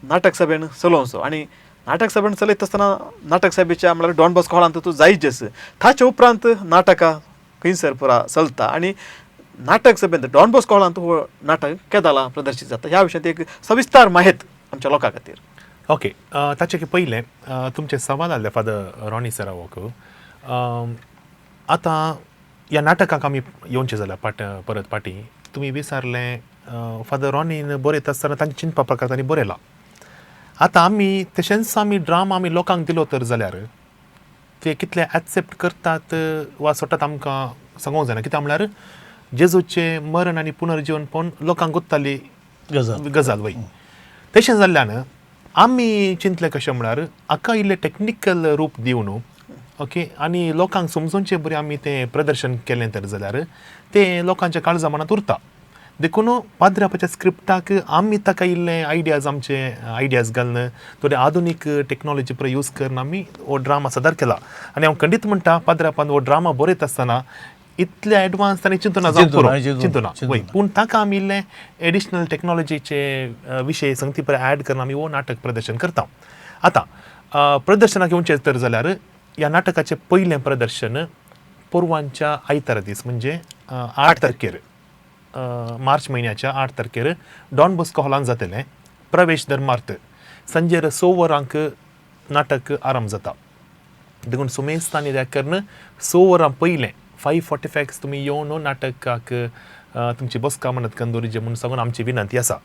नाटक सभेन चलोवचो आनी नाटक सभेन चलयता आसतना नाटक सभेच्या म्हणल्यार डॉन बॉस्को हॉलांत तूं जायच, ताच्या उपरांत नाटकां खंयसर पुरा चलता आनी नाटक सभेंत डॉन बॉस्को हॉलांत हो नाटक केदाला प्रदर्शीत जाता ह्या विशयांत एक सविस्तर माहित आमच्या लोकां खातीर. ओके, ताचे की पयलें तुमचें सवाल आहलें फादर रॉनी सरावक. आतां ह्या नाटकाक आमी येवचें जाल्यार परत पाटी तुमी विचारलें फादर रॉनीन बरयता आसतना तांचे चिंतपा प्रकार तांणी बरयला. आतां आमी तशेंच आमी ड्रामा आमी लोकांक दिलो तर जाल्यार ते कितले एक्सेप्ट करतात वा सोडटात आमकां सांगूंक जायना. कित्याक म्हणल्यार जेजूचें मरण आनी पुनर्जीवन पळोवन लोकांक गुत्ताली गजाल वय. तशें जाल्ल्यान आमी चिंतलें कशें म्हळ्यार हाका इल्लें टॅक्निकल रूप दिवन ओके आनी लोकांक समजोवचें बरें आमी तें प्रदर्शन केलें तर जाल्यार तें लोकांच्या काळजा मनांत उरता. देखून पाद्रापाच्या स्क्रिप्टाक आमी ताका इल्लें आयडियाज आमचे आयडियाज घालून थोडे आधुनीक टॅक्नोलॉजी पळय यूज करून आमी हो ड्रामा सादर केला. आनी हांव खंडीत म्हणटा पाद्रापान हो ड्रामा बरयता आसतना इतले एडवान्स तांणी चिंतना जावंक चिंतना वय, पूण ताका आमी इल्लें एडिशनल टॅक्नोलॉजीचे विशय संगती पळय एड करून आमी हो नाटक प्रदर्शन करता. आतां प्रदर्शनाक येवचें तर जाल्यार ह्या नाटकाचें पयलें प्रदर्शन पोरवांच्या आयतारा दीस म्हणजे 8 तारखेर मार्च म्हयन्याच्या 8 तारखेर डॉन बॉस्को हॉलांत जातलें. प्रवेश धर्मार्थ सांजेर 6 वरांक नाटक आरंभ जाता. देखून सुमेस्तांनी त्या करून 6 वरां पयलें 5:45 तुमी येवन नाटकाक तुमची बसका म्हणत कंदोरीचे म्हूण सांगून आमची विनंती आसा.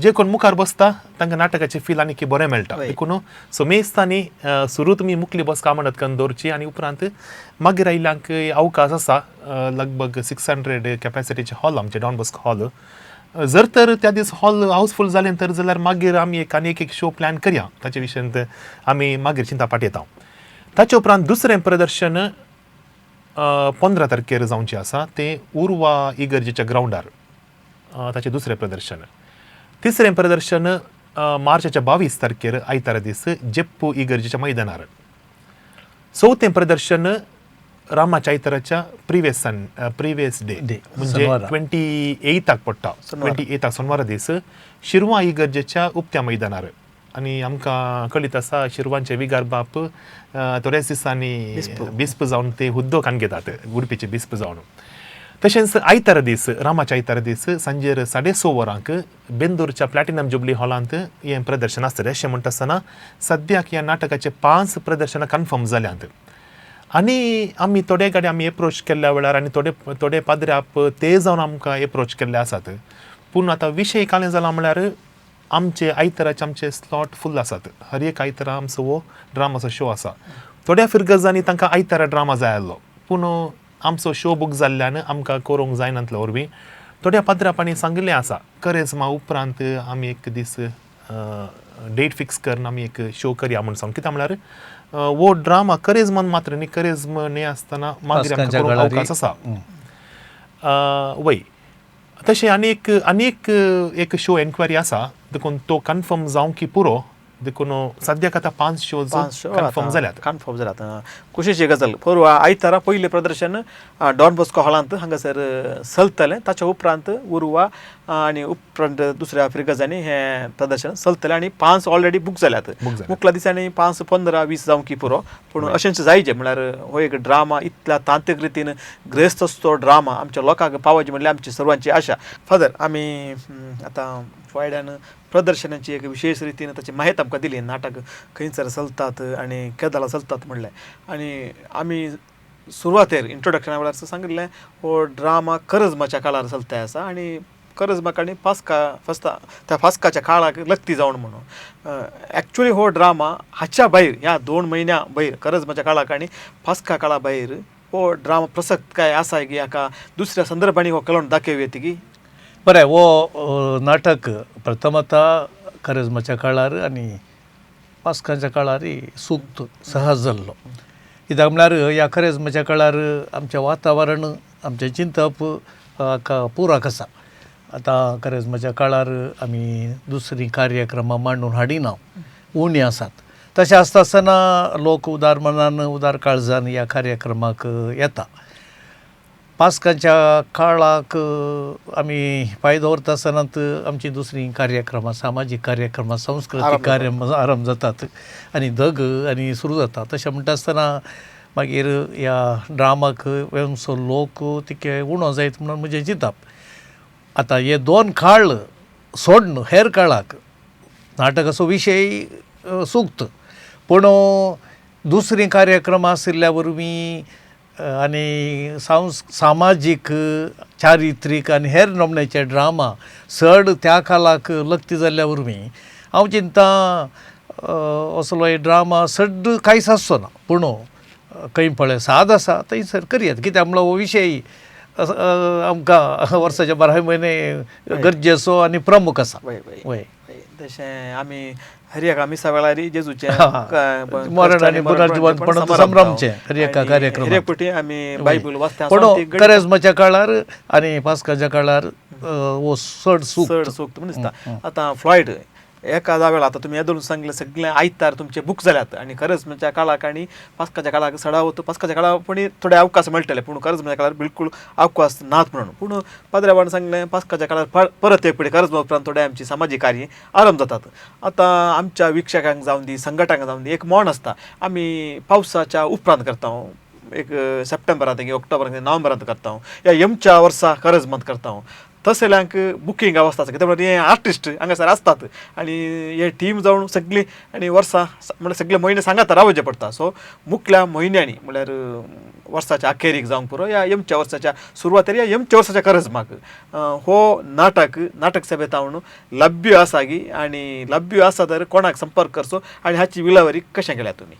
जे कोण मुखार बसता तांकां नाटकाचें फील आनीक बरें मेळटा. देखून सुमेस्तांनी सुरू तुमी मुखली बसका म्हणत करून दवरची आनी उपरांत मागीर आयिल्ल्यांक अवकाश आसा. लगभग 600 कॅपॅसिटीचे हॉल आमचे डॉन बॉस्को हॉल. जर तर त्या दीस हॉल हाऊसफूल जालें तर जाल्यार मागीर आमी एक आनी एक शो प्लॅन करया, ताचे विशयांत आमी मागीर चिंता पाट येता. ताचे उपरांत दुसरें प्रदर्शन 15 तारखेर जावचें आसा तें उर्वा इगर्जेच्या ग्रावंडार ताचें दुसरें प्रदर्शन. तिसरें प्रदर्शन मार्चाच्या 22 तारखेर आयतारा दीस जेप्पू इगर्जेच्या मैदानार. चवथें प्रदर्शन रामाच्या आयताराच्या प्रिवियस डे म्हणजे 28 पडटा, 28 सोनवारा दीस शिरवां इगर्जेच्या उक्त्या मैदानार. आनी आमकां कळीत आसा शिरवांचे विगार बाप थोड्याच दिसांनी बिस्प जावन ते हुद्दो कान घेतात, उडपीचे बिस्प जावन. तशेंच आयतारा दीस रामाच्या आयतारा दीस सांजेर 6:30 वरांक बेंदूरच्या प्लॅटिनम जुबली हॉलांत हें प्रदर्शन आसतलें. अशें म्हणटा आसतना सद्याक ह्या नाटकाचे 5 प्रदर्शनां कन्फर्म जाल्यांत. आनी आमी थोडे गाडी आमी एप्रोच केल्ल्या वेळार आनी थोडे थोडे पाद्र्याप ते जावन आमकां एप्रोच केल्ले आसात. पूण आतां विशय कालें जाला म्हळ्यार आमचे आयताराचे आमचे स्लॉट फूल आसात. हर एक आयतारा आमचो हो ड्रामाचो शो आसा. थोड्या फिरगजांनी तांकां आयतारा ड्रामा जाय आसलो, पूण आमचो शो बूक जाल्ल्यान आमकां करूंक जायनातलो वरवीं थोड्या पाद्रापांनी सांगिल्लें आसा करेज्मा उपरांत आमी एक दीस डेट फिक्स करून आमी एक शो करया म्हूण सांग. कित्याक म्हळ्यार हो ड्रामा करेज्मान मात्र न्ही, करेज्म न्ही आसतना मागीर आमकां करूंक अवकाश आसा. वय तशें आनी एक आनी एक एक शो एन्क्वायरी आसा, देखून तो कन्फर्म जावंक की पुरो. देखून सद्याक आतां 5 शोज कन्फर्म जाल्यात. कन्फर्म जाल्यात. खुशीची गजाल. परवा आयतारा पयलें प्रदर्शन डॉन बॉस्को हॉलांत हांगासर चलतलें. ताच्या उपरांत उर्वा आनी उपरांत दुसऱ्या फिरगजांनी हें प्रदर्शन चलतलें आनी 5 ऑलरेडी बूक जाल्यात. मुखल्या दिसांनी 5, 15, 20 जावंक की पुरो. पूण अशेंच जायचे म्हळ्यार हो एक ड्रामा इतल्या तांत्रीक रितीन ग्रेस्त असो ड्रामा आमच्या लोकांक पावची म्हणल्यार आमची सर्वांची आशा. फादर, आमी आतां फ्लॉयडान प्रदर्शनाची एक विशेष रितीन ताची माहिती आमकां दिली, नाटक खंयसर चलतात आनी केदला चलतात म्हणलें. आनी आमी सुरवातेर इंट्रोडक्शना वेळार सांगिल्लें हो ड्रामा करजमाच्या काळार चलता आसा आनी करजमाक आनी फास्का फस्ता त्या फास्काच्या काळाक लत्ती जावन म्हणून एक्चुअली हो ड्रामा हाच्या भायर ह्या 2 म्हयन्या भायर करजमाच्या काळाक आनी फास्का काळा भायर हो ड्रामा प्रसक्त काय आसा की हाका दुसऱ्या संदर्भांनी हो कळोवन दाखोवं येता की? बरें, हो नाटक प्रथमता करजमाच्या काळार आनी पास्कांच्या काळार सुक्त सहज जाल्लो. कित्याक म्हळ्यार ह्या करजमाच्या काळार आमचें वातावरण, आमचें चिंतप हाका पुरक आसा. आतां करजमाच्या काळार आमी दुसरीं कार्यक्रमां मांडून हाडिना, उणी आसात. तशें आसता आसतना लोक उदार मनान उदार काळजान ह्या कार्यक्रमाक येता. पास्कांच्या काळाक आमी पांय दवरता आसतना आमची दुसरीं कार्यक्रमां, सामाजीक कार्यक्रमां, संस्कृतीक कार्यक्रमां आरंभ जातात आनी धग आनी सुरू जाता. तशें म्हणटा आसतना मागीर ह्या ड्रामाक वेमसो लोक तितके उणो जायत म्हणून म्हजें चिंतप. आतां हे 2 काळ सोडून हेर काळाक नाटकाचो विशय सुक्त, पूण दुसरीं कार्यक्रमां आशिल्ल्या वरवीं आनी सामाजीक, चारित्रीक आनी हेर नमण्याचे ड्रामा चड त्या काळाक लक्ती जाल्ल्या वरवीं हांव चिंता असलो हे ड्रामा चड कांयच आसचो ना. पूण खंय पळय साद आसा थंयसर करयात. कित्याक म्हणल्यार हो विशय आमकां वर्साचे 12 म्हयने गरजेचो आनी प्रमुख आसा. वय तशें आमी हर एका मिसा वेळार जेजूचें मरण आनी पुनर्जिवंतपण संभ्रमचें हर एका कार्यक्रम हर एक पटी आमी बायबल वाचता. पूण करेज्माच्या काळार आनी पास्काच्या काळार हो चड चड सुक्त म्हूण दिसता. आतां फ्लॉयड एखादा वेळा आतां तुमी येदोळ सांगलें सगळें आयतार तुमचे बूक जाल्यात आनी खरेंच म्हणजे काळाक आनी पास्काच्या काळाक सडावत पास्काच्या काळाक पूण थोडे अवकाश मेळटले, पूण खरेंच म्हणजे काळार बिलकूल अवकाश नात म्हणून. पूण पाद्र्याबान सांगलें पास्काच्या काळार परत एक पटी खरेंच उपरांत थोडे आमची सामाजीक कार्य आरंभ जातात. आतां आमच्या वीक्षकांक जावन दी, संघटकांक जावन दी, एक मोण आसता आमी पावसाच्या उपरांत करता, एक सप्टेंबरांत ऑक्टोबरांत नोव्हेंबरांत करता या यमच्या वर्सा खरंच मत करता. तसल्यांक बुकींग अवस्था आसा कित्याक म्हणल्यार हे आर्टिस्ट हांगासर आसतात आनी हे टीम जावन सगळी आनी वर्सां म्हणल्यार सगळे म्हयने सांगात रावचे पडटा. सो मुखल्या म्हयन्यांनी म्हणल्यार वर्साच्या अखेरीक जावंक पुरो या यमच्या वर्साच्या सुरवातेर या यमच्या वर्साच्या करजमाक हो नाटक नाटक सभेत म्हणून लभ्य आसा की आनी लभ्य आसा तर कोणाक संपर्क करचो आनी हाची विलावरी कशें केल्या तुमी?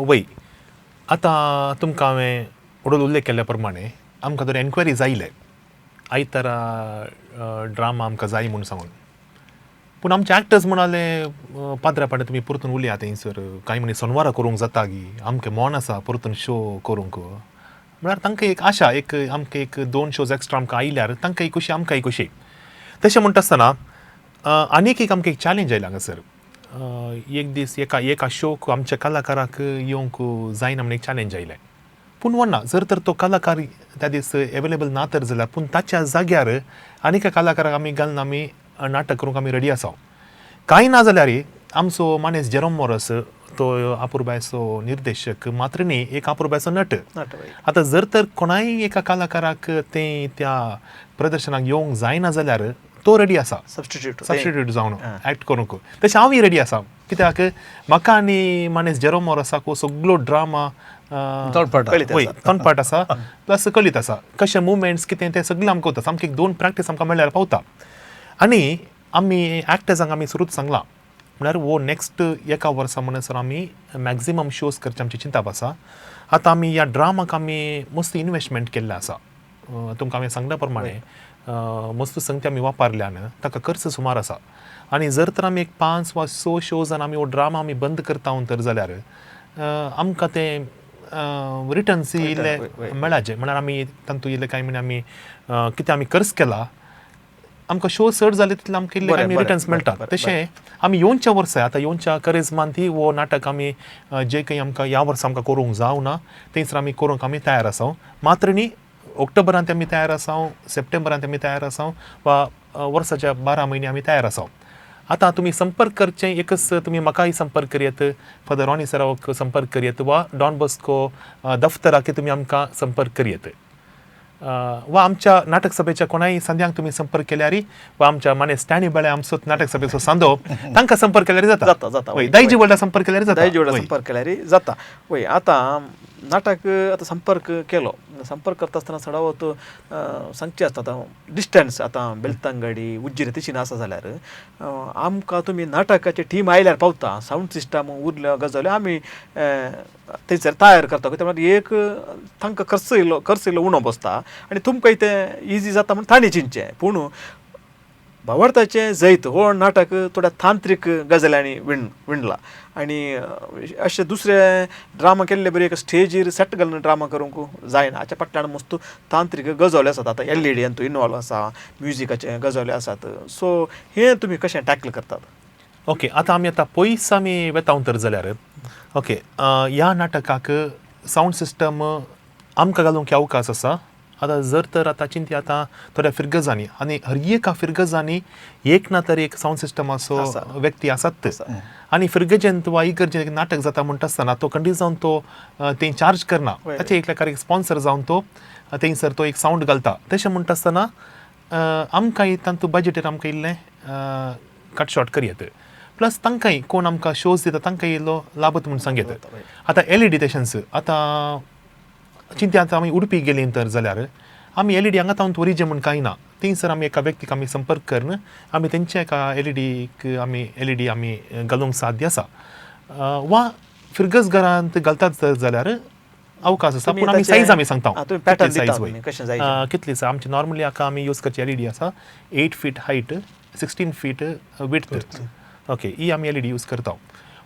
वय, आतां तुमकां हांवें वडोल उल्लेख केल्ल्या प्रमाणे आमकां तर एन्क्वायरी जायले आयतारा ड्रामा आमकां जाय म्हूण सांगून. पूण आमचे एक्टर्स म्हणाले पाद्रा पाड्या तुमी परतून उलयात थंयसर, कांय म्हणी सोनवारा करूंक जाता गी, आमकां मोन आसा परतून शो करूंक. म्हळ्यार तांकां एक आशा, एक आमकां एक 2 शोज एक्स्ट्रा आमकां आयल्यार तांकां एक खुशी, आमकां एक खुशी. तशें म्हणटा आसतना आनीक एक आमकां एक चॅलेंज आयला हांगासर. एक दीस एका एका शोक आमच्या कलाकाराक येवंक जायना म्हण एक चॅलेंज आयलें. पूण वना जर तर तो कलाकार त्या दीस एवेलेबल ना तर जाल्यार पूण ताच्या जाग्यार आनी एका कलाकाराक आमी घालून आमी नाटक करूंक आमी रेडी आसा. कांय ना जाल्यार आमचो मानेस जेरोम मोरस तो आपुरबायचो निर्देशक मात्र न्ही, एक आपुरबायचो नट. आतां जर तर कोणाय एका कलाकाराक तें त्या प्रदर्शनाक येवंक जायना जाल्यार तो रेडी आसा सबस्टिट्यूट सबस्टिट्यूट जावन एक्ट करूंक. तशें हांवूय रेडी आसा. कित्याक म्हाका आनी मानेस जेरोम मोरासाक हो सगळो ड्रामा तोंडपाठ कळीत वय आसा. तोंडपाठ आसा, प्लस कळीत आसा कशें मुवमेंट्स कितें तें सगळें आमकां वता. सामकें एक दोन प्रॅक्टीस आमकां मेळ्ळ्यार पावता. आनी आमी एक्टर्सांक आमी सुरूच सांगलां म्हळ्यार हो नेक्स्ट एका वर्सा म्हणसर आमी मॅक्झिमम शोज करचें आमचें चिंताप आसा. आतां आमी ह्या ड्रामाक आमी मस्त इनवेस्टमेंट केल्लें आसा. तुमकां हांवें सांगल्या प्रमाणे मस्त संगती आमी वापरल्यान ताका खर्च सुमार आसा. आनी जर तर आमी एक 5 वा 6 शोजान आमी हो ड्रामा आमी बंद करता तर जाल्यार आमकां तें रिटर्न्स इल्ले मेळाचे. म्हळ्यार आमी तातूंत इल्ले कांय म्हण आमी कितें आमी खर्च केला आमकां शो चड जाले तितले आमकां इल्ले कांय रिटर्न्स मेळटात. तशें आमी येवच्या वर्सा आतां येवच्या करेजमान ती हो नाटक आमी जे काही आमकां ह्या वर्सा आमकां करूंक जावना थंयसर आमी करूंक आमी तयार आसा. मात्र न्ही ऑक्टोबरांत आमी तयार आसा, सप्टेंबरांत आमी तयार आसा वा वर्साच्या 12 म्हयने आमी तयार आसा. आतां तुमी संपर्क करचें एकच तुमी म्हाकाय संपर्क करयत, फादर रॉनी सरावक संपर्क करयत वा डॉन बॉस्को दफ्तराक तुमी आमकां संपर्क करयत वा आमच्या नाटक सभेच्या कोणाय संद्यांक तुमी संपर्क केल्यार वा आमच्या माने स्टॅनी बेळे आमचो नाटक सभेचो सांदो तांकां संपर्क केल्यार जाता. जाता जाता. दायजी वर्ल्डा संपर्क केल्यार जाता. दायजी वर्ल्डा संपर्क केल्यार जाता. वय आतां नाटक आतां संपर्क केलो, संपर्क करता आसतना चडावत सांगचें आसता आतां डिस्टन्स आतां बेलतंगडी उज्जिरे तशी आसा जाल्यार आमकां तुमी नाटकाची टीम आयल्यार पावता, सावंड सिस्टम उरल्यो गजाल्यो आमी थंयसर तयार करता. कित्याक म्हळ्यार एक तांकां खर्च इल्लो उणो बसता आनी तुमकां तें इजी जाता म्हूण तांणी चिंतचें. पूण भावार्थाचें जैत हो नाटक थोड्या तांत्रीक गजाल्यांनी विणला आनी अशें दुसरे ड्रामा केल्ले बरी एक स्टेजीर सेट घालून ड्रामा करूंक जायना. हाच्या फाटल्यान मस्त तांत्रीक गजाली आसात. आतां LED हातूंत इनवॉल्व आसा, म्युजिकाचे गजाली आसात. सो हें तुमी कशें टॅकल करतात? ओके, आतां आमी आतां पयस आमी वेता तर जाल्यार ओके ह्या नाटकाक सावंड सिस्टम आमकां घालूंक अवकाश आसा. आतां जर तर आतां चिंती आतां थोड्या फिरगजांनी आनी हर एका फिरगजांनी एक ना तर एक सावंड सिस्टमाचो व्यक्ती आसात. आनी फिरगजेंत वा इगर्जेंत एक नाटक जाता म्हणटा आसतना तो खंडीत जावन तो तें चार्ज करना, ताचे एकल्या एक स्पॉन्सर जावन तो थंयसर तो एक सावंड घालता. तशें म्हणटा आसतना आमकां तांतू बजेटीर आमकां इल्लें कट शॉर्ट करयत, प्लस तांकांय कोण आमकां शोज दिता तांकां इल्लो लाभत म्हूण सांगयत. आतां LED तशेंच आतां चिंती आतां आमी उडपी गेलीं तर जाल्यार आमी LED हांगा तावन व्हरीजे म्हूण कांय ना. थंयसर आमी एका व्यक्तीक आमी संपर्क करून आमी तेंच्या एका LEDक आमी LED आमी घालूंक साध्य आसा वा फिरगज घरांत घालतात जाल्यार अवकाश आसा. पूण आमी सायज आमी सांगता कितली आसा आमची. नॉर्मली हाका आमी यूज करची LED आसा 8 feet height 16 feet width. Okay, ही आमी LED use करता.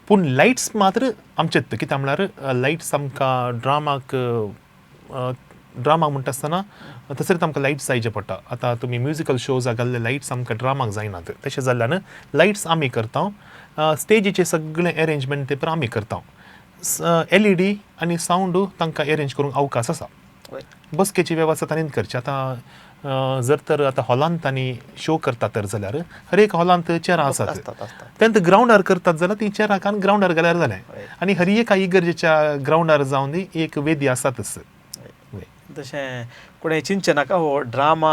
पूण लायट्स मात्र आमचेच. कित्याक म्हळ्यार लायट्स आमकां ड्रामाक ड्रामा म्हणटा आसतना तसरेच आमकां लायट्स जायचे पडटा. आतां तुमी म्युजिकल शोजाक घाल्ले लायट्स आमकां ड्रामाक जायनात, तशें जाल्ल्यान लायट्स आमी करता. स्टेजीचे सगळें एरेंजमेंट ते पण आमी करता. LED आनी सावंड तांकां एरेंज करूंक अवकाश आसा. बसकेची वेवस्था तांणी करची. आतां जर तर आतां हॉलांत तांणी शो करतात तर जाल्यार हर एक हॉलांत चेरां आसात, तेंत ग्रावंडार करतात जाल्यार ती चेरां कान ग्रावंडार घाल्यार जालें. आनी हर एका इगर्जेच्या ग्रावंडार जावन दी एक वेदी आसातच. तशें कोणें चिंतचें नाका हो ड्रामा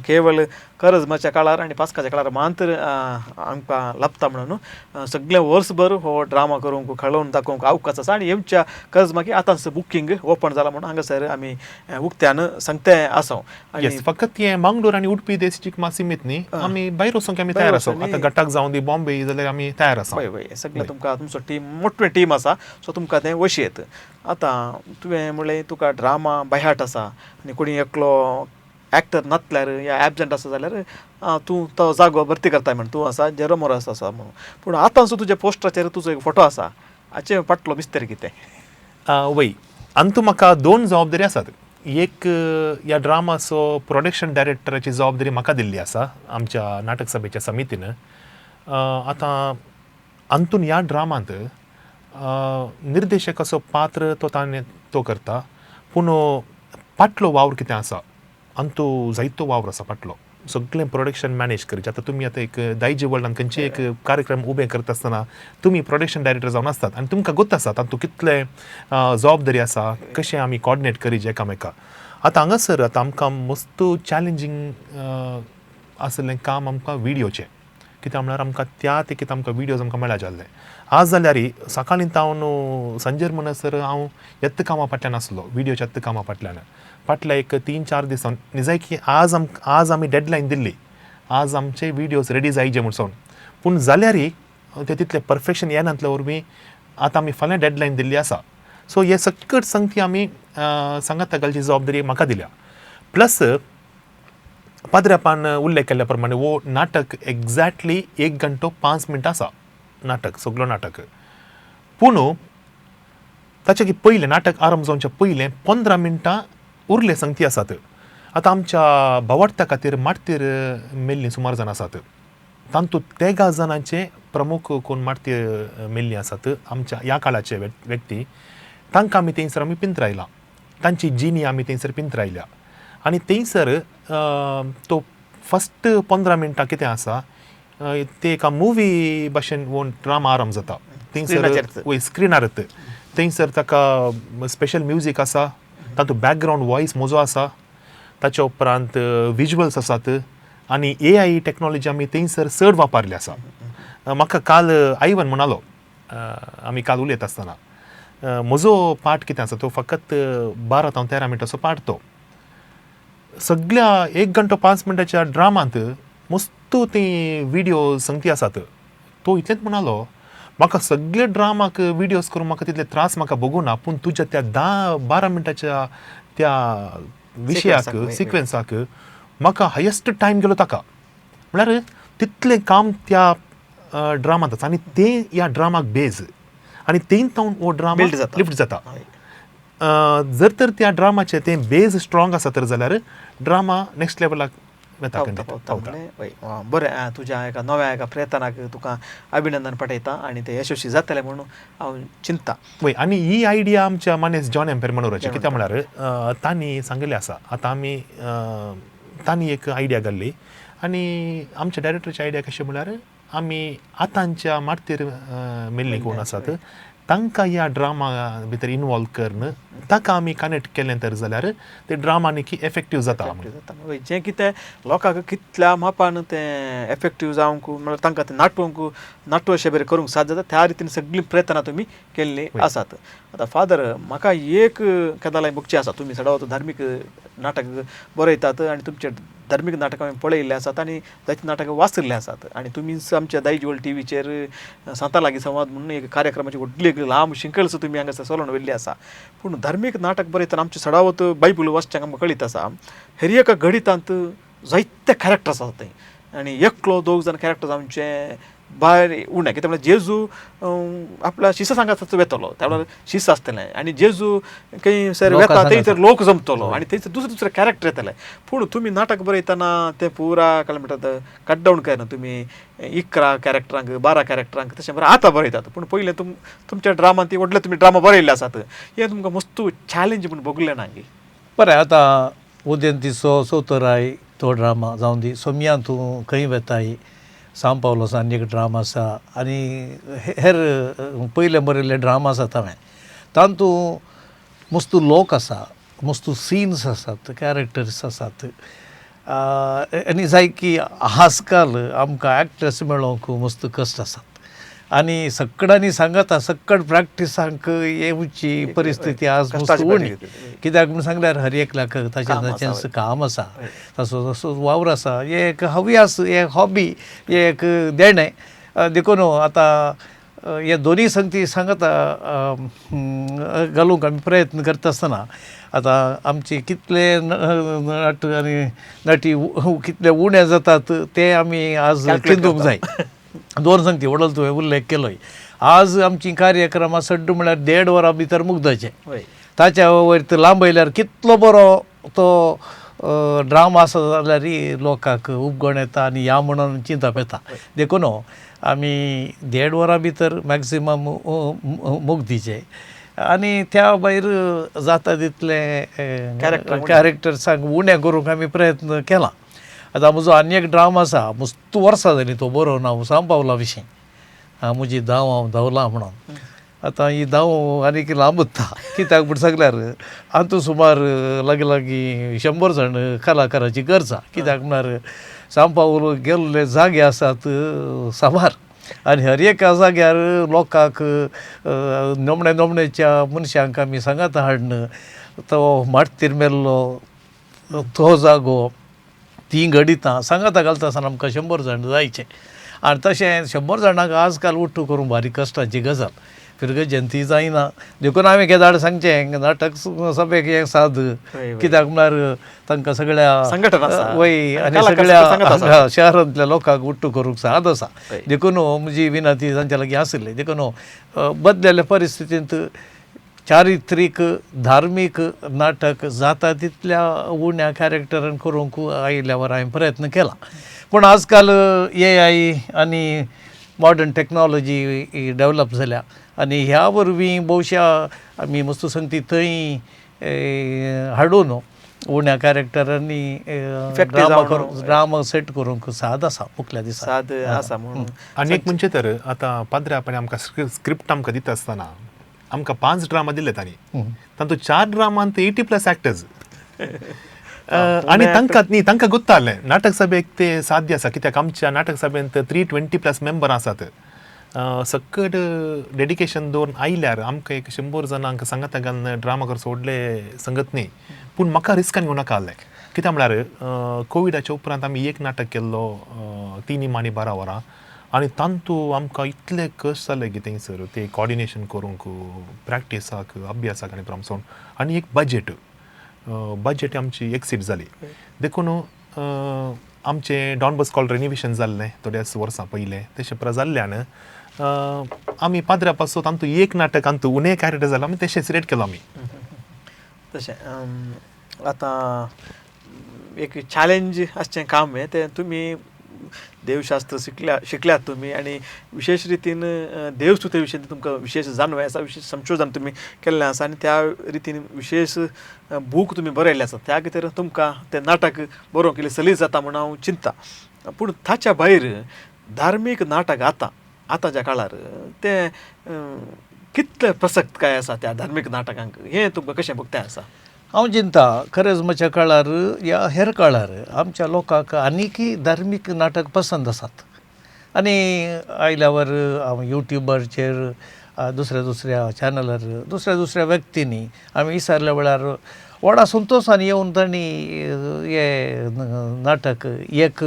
केवळ करजमाच्या काळार आनी पास्काच्या काळार मात्र आमकां लाभता म्हणून सगळें वर्सभर हो ड्रामा करूंक खळोवन दाखोवंक अवकाश आसा. आनी येवच्या करजमाकी आतांच बुकींग ओपन जाला म्हणून हांगासर आमी उक्त्यान सांगते आसा. फकत हें मंगळूर आनी उडपी देश मात सीमीत न्ही, आमी भायर वचूंक आमी तयार आसा. आतां गटाक जावन दी बॉम्बे जाल्यार आमी तयार आसा. हय हय, सगळें तुमकां तुमचो टीम मोठे टीम आसा सो तुमकां तें वशी येत. आतां तुवें म्हणलें तुका ड्रामा बायहाट आसा आनी कोणी एकलो एक्टर नासल्यार या एबजंट आसा जाल्यार तूं तो जागो भरती करता म्हण तूं आसा जेरो मोरास आसा म्हणून. पूण आतां सुद्दां तुज्या पोस्टराचेर तुजो एक फोटो आसा, हाचे फाटलो मिस्तर कितें? वय, आनी तूं म्हाका दोन जबाबदारी आसात. एक ह्या ड्रामाचो प्रोडक्शन डायरेक्टराची जबाबदारी म्हाका दिल्ली आसा आमच्या नाटक सभेच्या समितीन. आतां अंतून ह्या ड्रामांत निर्देशकाचो पात्र तो ताणें तो करता, पूण फाटलो वावर कितें आसा अंतू जायतो वावर आसा फाटलो सगळें प्रोडक्शन मॅनेज करचें. आतां तुमी आतां एक दायजी वर्ल्डान खंयचे एक कार्यक्रम उबे करता आसतना तुमी प्रोडक्शन डायरेक्टर जावन आसतात आनी तुमकां गोत आसा तातूंत कितले जबाबदारी आसा, कशें आमी कॉर्डिनेट करीजे एकामेका. आतां हांगासर आतां आमकां मस्त चॅलेंजींग आसलें काम आमकां विडियोचें. कित्याक म्हळ्यार आमकां त्या तिकीत आमकां विडियोज आमकां मेळा जाल्ले. आज जाल्यार सकाळीं तावन सांजेर म्हणसर हांव येत्त कामां फाटल्यान आसलो, विडियोच्या येत्त कामां फाटल्यान फाटल्या एक 3-4 दिसान निजायकी आज आज आमी डेडलायन दिल्ली, आज आमचे विडियोज रेडी जायजे म्हणून, पूण जाल्यारय ते तितलें परफेक्शन येनातल्या वरवीं आतां आमी फाल्यां डेडलायन दिल्ली आसा. सो हे सकट संगती आमी सांगात घालची जबाबदारी म्हाका दिल्या. प्लस पाद्र्यापान उल्लेख केल्ल्या प्रमाणे हो नाटक एग्जॅक्टली 1 घंटो 5 मिनटां आसा नाटक, सगलो नाटक. पूण ताचे की पयलें नाटक आरंभ जावच्या पयलें 15 मिनटां उरले संगती आसात. आतां आमच्या भावार्थ्या खातीर मार्तीर मेल्लीं सुमार जाणां आसात, तातूंत 13 जाणांचे प्रमुख कोण मार्तीर मेल्लीं आसात आमच्या ह्या काळाचे व्यक्ती, तांकां आमी थंयसर आमी पिंतरायला, तांची जिणी आमी थंयसर पिंतरायल्या. आनी थंयसर तो फस्ट 15 मिनटां कितें आसा ते एका मुवी भाशेन वो ड्रामा आरंभ जाता थंयसर, वय स्क्रिनारत थंयसर ताका स्पेशल म्युजीक आसा, तातूंत बॅकग्रावंड वॉयस म्हजो आसा, ताच्या उपरांत विज्युअल्स आसात आनी AI technology आमी थंयसर चड वापरली आसा. म्हाका काल आयवन म्हणालो, आमी काल उलयत आसतना म्हजो पार्ट कितें आसा तो फकत 12 ते 13 मिनटांचो पार्ट, तो सगळ्या 1 घंटो 5 मिनटाच्या ड्रामांत मस्त ती विडियो संगती आसात. तो इतलेंच म्हणालो म्हाका सगळे ड्रामाक विडियोज करून म्हाका तितले त्रास म्हाका भोगूना, पूण तुज्या त्या 10-12 मिनटाच्या त्या विशयाक सिक्वेन्साक म्हाका हायस्ट टायम गेलो ताका, म्हळ्यार तितलें काम त्या ड्रामांत आसा आनी तें ह्या ड्रामाक बेज आनी तें तावन हो ड्रामा लिफ्ट जाता. जर तर त्या ड्रामाचें तें बेज स्ट्रॉंग आसा तर जाल्यार ड्रामा नेक्स्ट लेवलाक वता. बरें, तुज्या एका नव्या एका प्रयत्नाक तुका अभिनंदन पाठयता आनी ते यशस्वी जातले म्हणून हांव चिंता. वय, आनी ही आयडिया आमच्या मानेस जॉन एम्पेर मनोराची, कित्याक म्हळ्यार तांणी सांगिल्लें आसा, आतां आमी तांणी एक आयडिया घाल्ली आनी आमच्या डायरेक्टराची आयडिया कशें म्हळ्यार आमी आतांच्या मार्तीर मेल्लीं कोण आसात तांकां ह्या ड्रामा भितर इनवॉल्व करून ताका आमी कनेक्ट केलें तर जाल्यार ते ड्रामा आनी एफेक्टीव जाता. जें कितें लोकांक कितल्या मापान तें एफेक्टीव जावंक म्हळ्यार तांकां तें नाटोवंक नाटो अशें बरें करूंक साध्य जाता त्या रितीन सगळीं प्रयत्नां तुमी केल्लीं आसात. आतां फादर, म्हाका एक केदालाय बगची आसा, तुमी सदांच धार्मीक नाटक बरयतात आनी तुमचे धार्मीक नाटकां हांवें पळयिल्लें आसात आनी जायतीं नाटकां वाचिल्लीं आसात आनी तुमीच आमच्या दायज टी व्हीचेर सांता लागीं संवाद म्हणून एक कार्यक्रमाची व्हडली एक लांब शिंकळस तुमी हांगासर चलोवन व्हेल्ली आसा. पूण धार्मीक नाटक बरयतना आमचें सदांच बायबल वाचच्यांक आमकां कळीत आसा हेर एका घडितांत जायते कॅरेक्टर्स आसात थंय आनी एकलो दोग जाण कॅरेक्टर्स आमचे भायर उणें, कित्याक म्हळ्यार जेजू आपल्या शिसा सांगात वेतलो त्या वेळार शिस आसतलें आनी जेजू खंय सर वेता थंयसर लोक जमतलो आनी थंयसर दुसरे दुसरे कॅरेक्टर येतले. पूण तुमी नाटक बरयतना तें पुरा काय म्हणटात कट डावन करिना, तुमी 11 कॅरेक्टरांक 12 कॅरेक्टरांक तशें बरें आतां बरयतात, पूण पयलें तुमच्या ड्रामान ती व्हडले तुमी ड्रामा बरयल्ले आसात, हें तुमकां मस्त चॅलेंज म्हूण भोगलें ना गी? बरें, आतां उदेंतीचो सोतराय तो ड्रामा जावन दी, सोमयां तूं खंय वेताय, सांव पावलोसो आनी एक ड्रामा आसा आनी हेर पयले बरयल्ले ड्रामा आसात हांवें, तातूंत मस्त लोक आसा, मस्त सिन्स आसात, कॅरेक्टर्स आसात आनी जाय की आजकाल आमकां एक्टर्स मेळोवंक मस्त कश्ट आसात आनी सगळ्यांनी सांगता सक्कड प्रॅक्टिसांक येवची परिस्थिती आज मस्त उणी, कित्याक म्हूण सांगल्यार हर एकल्याक ताचें ताचें काम आसा, ताचो तसो वावर आसा, हें एक हव्यास, हें हॉबी, हें एक देणें. देखून आतां हे दोनूय संगती सांगता घालूंक आमी प्रयत्न करता आसतना आतां आमचे कितले नट आनी नटी कितले उणे जातात ते आमी आज चिंतूंक जाय. दोन संगती व्हडलो तुवें उल्लेख केलोय, आज आमची कार्यक्रमां सड्ड म्हळ्यार 1.5 वरां भितर मुगदाचें, ताच्या वयर तो लांबयल्यार कितलो बरो तो ड्रामा आसा जाल्यार लोकांक उपगण येता आनी ह्या म्हणून चिंतप येता. देखून आमी 1.5 वरां भितर मॅक्सिमम मुगदीचें आनी त्या भायर जाता तितलें कॅरेक्टर्सांक उणें करूंक आमी प्रयत्न केला. आतां म्हजो आनी एक ड्रामा आसा, मस्त वर्सां जालीं तो बरोवन हांव सांव पावला विशीं, म्हजी धांव हांव धांवला म्हणून. आतां ही धांव आनीक लांब उत्ता, कित्याक म्हूण सांगल्यार हातूंत सुमार लागीं लागीं 100 जाण कलाकाराची गरज आसा, कित्याक म्हळ्यार सांपावलो गेल्ले जागे आसात साबार आनी हर एका जाग्यार लोकांक नमणे नमणेच्या मनशांक आमी सांगात हाडून तो माटतीर मेल्लो तो जागो तीं घडितां सांगाता घालता आसतना आमकां 100 जाण जायचे आनी तशें 100 जाणांक आजकाल उठ्ठू करूंक बारीक कश्टाची गजाल फिरगजेन ती जायना देखून हांवें केदाळ सांगचें नाटक सभेक हें साद कित्याक म्हळ्यार तांकां सगळ्या संघटन आसा वय आनी सगळ्या शहरांतल्या लोकांक उठ्ठू करूंक साद आसा देखून म्हजी विनंती तांच्या लागीं आशिल्ली. देखून बदलेल्या परिस्थितींत चारित्रीक धार्मीक नाटक जाता तितल्या उण्या कॅरेक्टरान करूंक आयिल्ल्यावर हांवें प्रयत्न केला. पूण आजकाल AI आनी मॉडर्न टॅक्नॉलॉजी डेवलप जाल्या आनी ह्या वरवीं भोवशा आमी मस्तू संगती थंय हाडून उण्या कॅरेक्टरांनी ड्रामा करूंक ड्रामा सेट करूंक साद आसा मुखल्या दिसा साद आसा म्हणून. आनी एक म्हणजे तर आतां पाद्र्या आमकां स्क्रिप्ट आमकां दिता आसतना आमकां 5 ड्रामा दिले तांणी, तातूंत 4 ड्रामांत 80+ एक्टर्स आनी तांकां न्ही तांकां गुत्ता जालें नाटक सभेक ते साध्य आसा कित्याक आमच्या नाटक सभेंत 320+ मेंबर आसात. सकट डेडिकेशन दवरून आयल्यार आमकां एक 100 जाणांक सांगाता घालून ड्रामा कर सोडले संगत न्ही. पूण म्हाका रिस्कान घेवं नाका जालें कित्याक म्हळ्यार कोविडाच्या उपरांत आमी एक नाटक केल्लो 3 इमानी 12 वरां आनी तातूंत आमकां इतले कश्ट जाले की थंयसर ते कॉर्डिनेशन करूंक प्रॅक्टिसाक अभ्यासाक आनी प्रमसोन आनी एक बजेट बजेट आमची एक्सीड जाली. देखून आमचें डॉन बॉस्को हॉल रेनिवेशन जाल्लें थोड्याच वर्सां पयलें तशें प्रा जाल्ल्यान आमी पाद्र्या पासून तातूंत एक नाटक तातूंत उणें कॅरेक्टर जालें आमी तशें सिलेक्ट केलो आमी. तशें आतां एक चॅलेंज आसचें काम हें तें तुमी देवशास्त्र शिकल्यात तुमी आनी विशेश रितीन देवस्तुते विशीं तुमकां विशेश जाणवाय आसा, विशेश संशोधन तुमी केल्लें आसा आनी त्या रितीन विशेश बूक तुमी बरयल्ले आसा त्या खातीर तुमकां तें नाटक बरोवंक इल्लें सलीस जाता म्हूण हांव चिंता. पूण ताच्या भायर धार्मीक नाटक आतां आतांच्या काळार तें कितलें प्रसक्त काय आसा त्या धार्मीक नाटकांक हें तुमकां कशें भोगतें आसा? हांव चिंता खरेजमाच्या काळार या हेर काळार आमच्या लोकांक आनीकय धार्मीक नाटक पसंद आसात आनी आयल्यावर हांव युट्युबाचेर दुसऱ्या दुसऱ्या चॅनलार दुसऱ्या दुसऱ्या व्यक्तींनी आमी विचारल्या वेळार व्हडा संतोशान येवन तांणी हे नाटक एक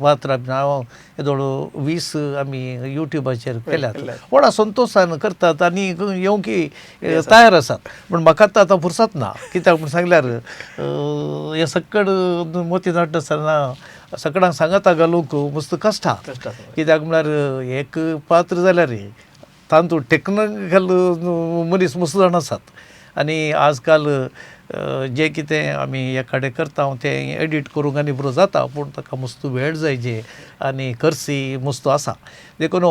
पात्र हांव येदोळ 20 आमी युट्युबाचेर केल्यात व्हडा संतोशान करतात आनी येवंक तयार आसात. पूण म्हाका आतां फुरसत ना कित्याक म्हूण सांगल्यार हें सकड मोती नाट्य आसतना सकडांक सांगाता घालूंक मस्त कश्ट आहा कित्याक म्हळ्यार एक पात्र जाल्यार तातूंत टेक्निकल मनीस मस्त जाण आसात आनी आजकाल जे कितें आमी एकाडे करता तें एडीट करूंक आनी बरो जाता पूण ताका मस्त वेळ जाय जे आनी खर्ची मस्त आसा. देखून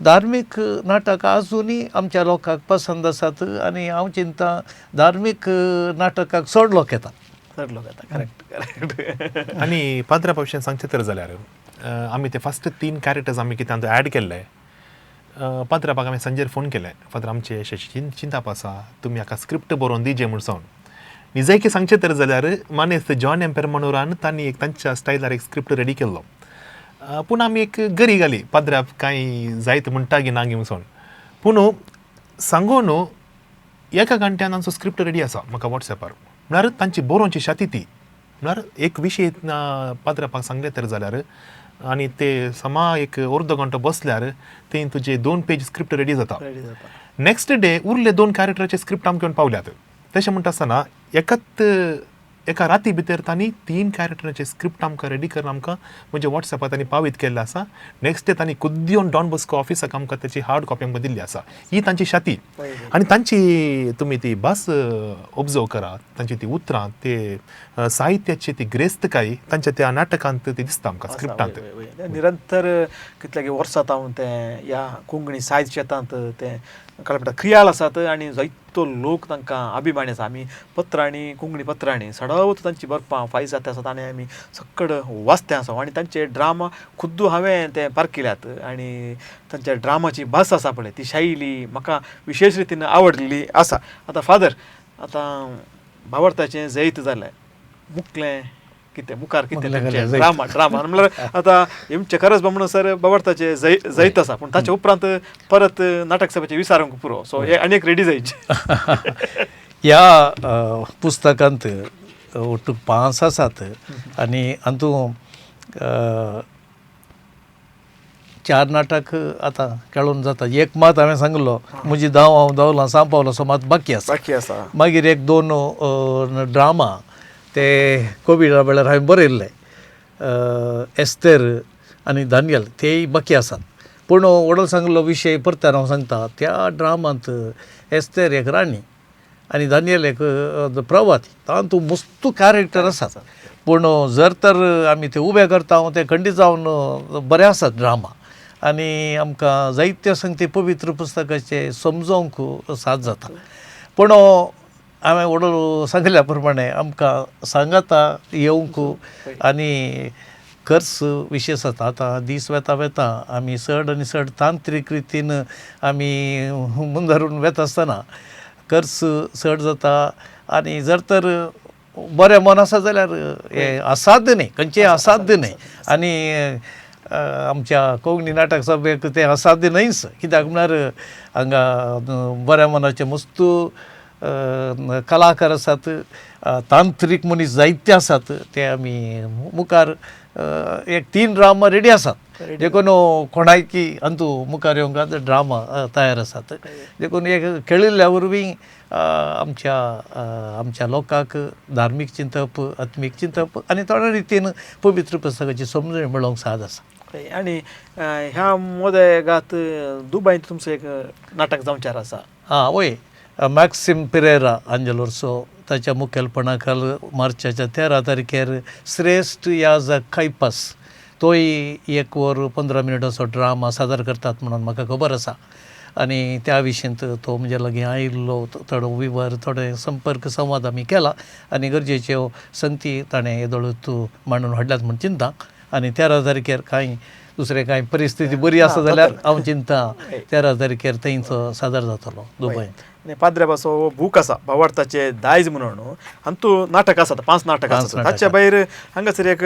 धार्मीक नाटक आजुनूय आमच्या लोकांक पसंद आसात आनी हांव चिंता धार्मीक नाटकाक चड लोक येता. चड लोक येता, करेक्ट करेक्ट. आनी पाद्रा भशेन सांगचें तर जाल्यार आमी ते फस्ट 3 कॅरेक्टर्स आमी कितें एड केल्ले पाद्रापाक आमी संजय फोन केलें, फादर आमचें अशें चिंताप आसा तुमी हाका स्क्रिप्ट बरोवन दिजे म्हूण सांगून. निजायकी सांगचें तर जाल्यार मानेस्त जॉन एम पेरमनोरान तांणी एक तांच्या स्टायलार एक स्क्रिप्ट रेडी केल्लो पूण आमी एक गरी घाली पाद्राप कांय जायत म्हणटा की ना घेवन सोन पूण सांगून एका घंट्यान आमचो स्क्रिप्ट रेडी आसा म्हाका वॉट्सॅपार म्हळ्यार तांची बरोवची शाती ती म्हळ्यार एक विशय पाद्रापाक सांगलें तर जाल्यार आनी ते समा एक अर्दो घंटो बसल्यार ते तुजे 2 पेज स्क्रिप्ट रेडी जाता. नेक्स्ट डे उरले 2 कॅरेक्टराचे स्क्रिप्ट आमकां येवन पावल्यात. तशें म्हणटा आसतना एकाच एका राती भितर तांणी 3 कॅरेक्टराचे स्क्रिप्ट आमकां रेडी करून आमकां म्हणजे वॉट्सॅपार तांणी पावीत केल्लें आसा. नेक्स्ट डे तांणी खुद्द येवन डॉन बॉस्को ऑफिसाक आमकां ताची हार्ड कॉपी आमकां दिल्ली आसा. ही तांची शाती आनी तांची तुमी ती भास ऑब्जर्व करा, तांची ती उतरां ते साहित्याची ती ग्रेस्तकाय तांच्या त्या नाटकांत ती दिसता आमकां स्क्रिप्टांत. निरंतर कितल्या वर्सां तावन ते ह्या कोंकणी साहित्य शेतांत ते कळपटा क्रियाळ आसात आनी जायतो लोक तांकां अभिमानी आसा. आमी पत्रांनी कोंकणी पत्रांनी सडवत तांची बरपां फायज जाता आसात आनी आमी सकड वाचते आसा आनी तांचे ड्रामा खुद्दू हांवें ते पारखिल्यात आनी तांच्या ड्रामाची भास आसा पळय ती शैली म्हाका विशेश रितीन आवडलेली आसा. आतां फादर आतां भावार्थाचें जैत जालें मुखलें कितें मुखार कितें मुखार तुमचें जैत. ड्रामा ड्रामा म्हणल्यार आतां हेमचें खरस म्हणून सर बाबडताचें जैत आसा, पूण ताचे उपरांत परत नाटक सभेचें विसारूंक पुरो, सो हे आनी एक रेडी जायचे. ह्या पुस्तकांत ಒಟ್ಟು 5 आसात आनी हातूंत 4 नाटक आतां खेळून जाता. एक मात हांवें सांगलो म्हजी धांव हांव धांवलां सांव पावलो सो मात बाकी आसा. बाकी आसा. मागीर 1-2 ड्रामा ते कोविडा वेळार हांवें बरयल्ले, एस्तेर आनी दानियल, तेय बाकी आसात. पूण व्हडलो सांगलो विशय परत्यान हांव सांगता, त्या ड्रामांत एस्तेर एक राणी आनी दानियल एक प्रवाती, तातूंत मस्तू कॅरेक्टर आसात. पूण जर तर आमी ते उबे करता ते खंडीत जावन बरें आसात ड्रामा आनी आमकां जायते संगती पवित्र पुस्तकाचे समजोवंक साथ जाता. पूण हांवें व्हडलो सांगल्या प्रमाणे आमकां सांगाता येवंक आनी खर्च विशेश आतां आतां दीस वेता वेता आमी चड आनी चड तांत्रीक रितीन आमी मुंदारून वेता आसतना खर्च चड जाता. आनी जर तर बरें मन आसा जाल्यार हें असाध्य न्ही, खंयचें असाध्य न्ही. आनी आमच्या कोंकणी नाटक सभेक तें असाध्य न्हयच, कित्याक म्हळ्यार हांगा बऱ्या मनाचे मस्त कलाकार आसात, तांत्रीक मनीस जायते आसात, ते आमी मुखार एक 3 ड्रामा रेडी आसात. देखून कोणायकी अंतू मुखार येवंक आतां ड्रामा तयार आसात. देखून एक खेळिल्ल्या वरवीं आमच्या आमच्या लोकांक धार्मीक चिंतप, आत्मीक चिंतप आनी थोड्या रितीन पवित्र पुस्तकाची समजणी मेळोवंक साद आसा. आनी ह्या मोदेगात दुबयंत तुमचो एक नाटक जावचें आसा. आं वय, मॅक्सिम पिरेरा आंजेलोरचो ताच्या मुखेलपणा खाल मार्चाच्या 13 तारखेर श्रेश्ठ याजक खैपस तोय 1 वर 15 मिनटाचो ड्रामा सादर करतात म्हणून म्हाका खबर आसा. आनी त्या विशींत तो म्हजे लागीं आयिल्लो, थोडो विवर थोडे संपर्क संवाद आमी केला आनी गरजेच्यो संगती ताणें येदोळूच मांडून हाडल्यात म्हूण चिंता. आनी 13 तारखेर कांय दुसरे कांय परिस्थिती बरी आसा जाल्यार हांव चिंता 13 तारखेर थंयचो सादर जातलो दुबयंत. आनी पाद्रेबाचो हो बूक आसा भावार्थाचे दायज म्हणून, हातूंत नाटक आसात, 5 नाटक आसात. ताच्या भायर हांगासर एक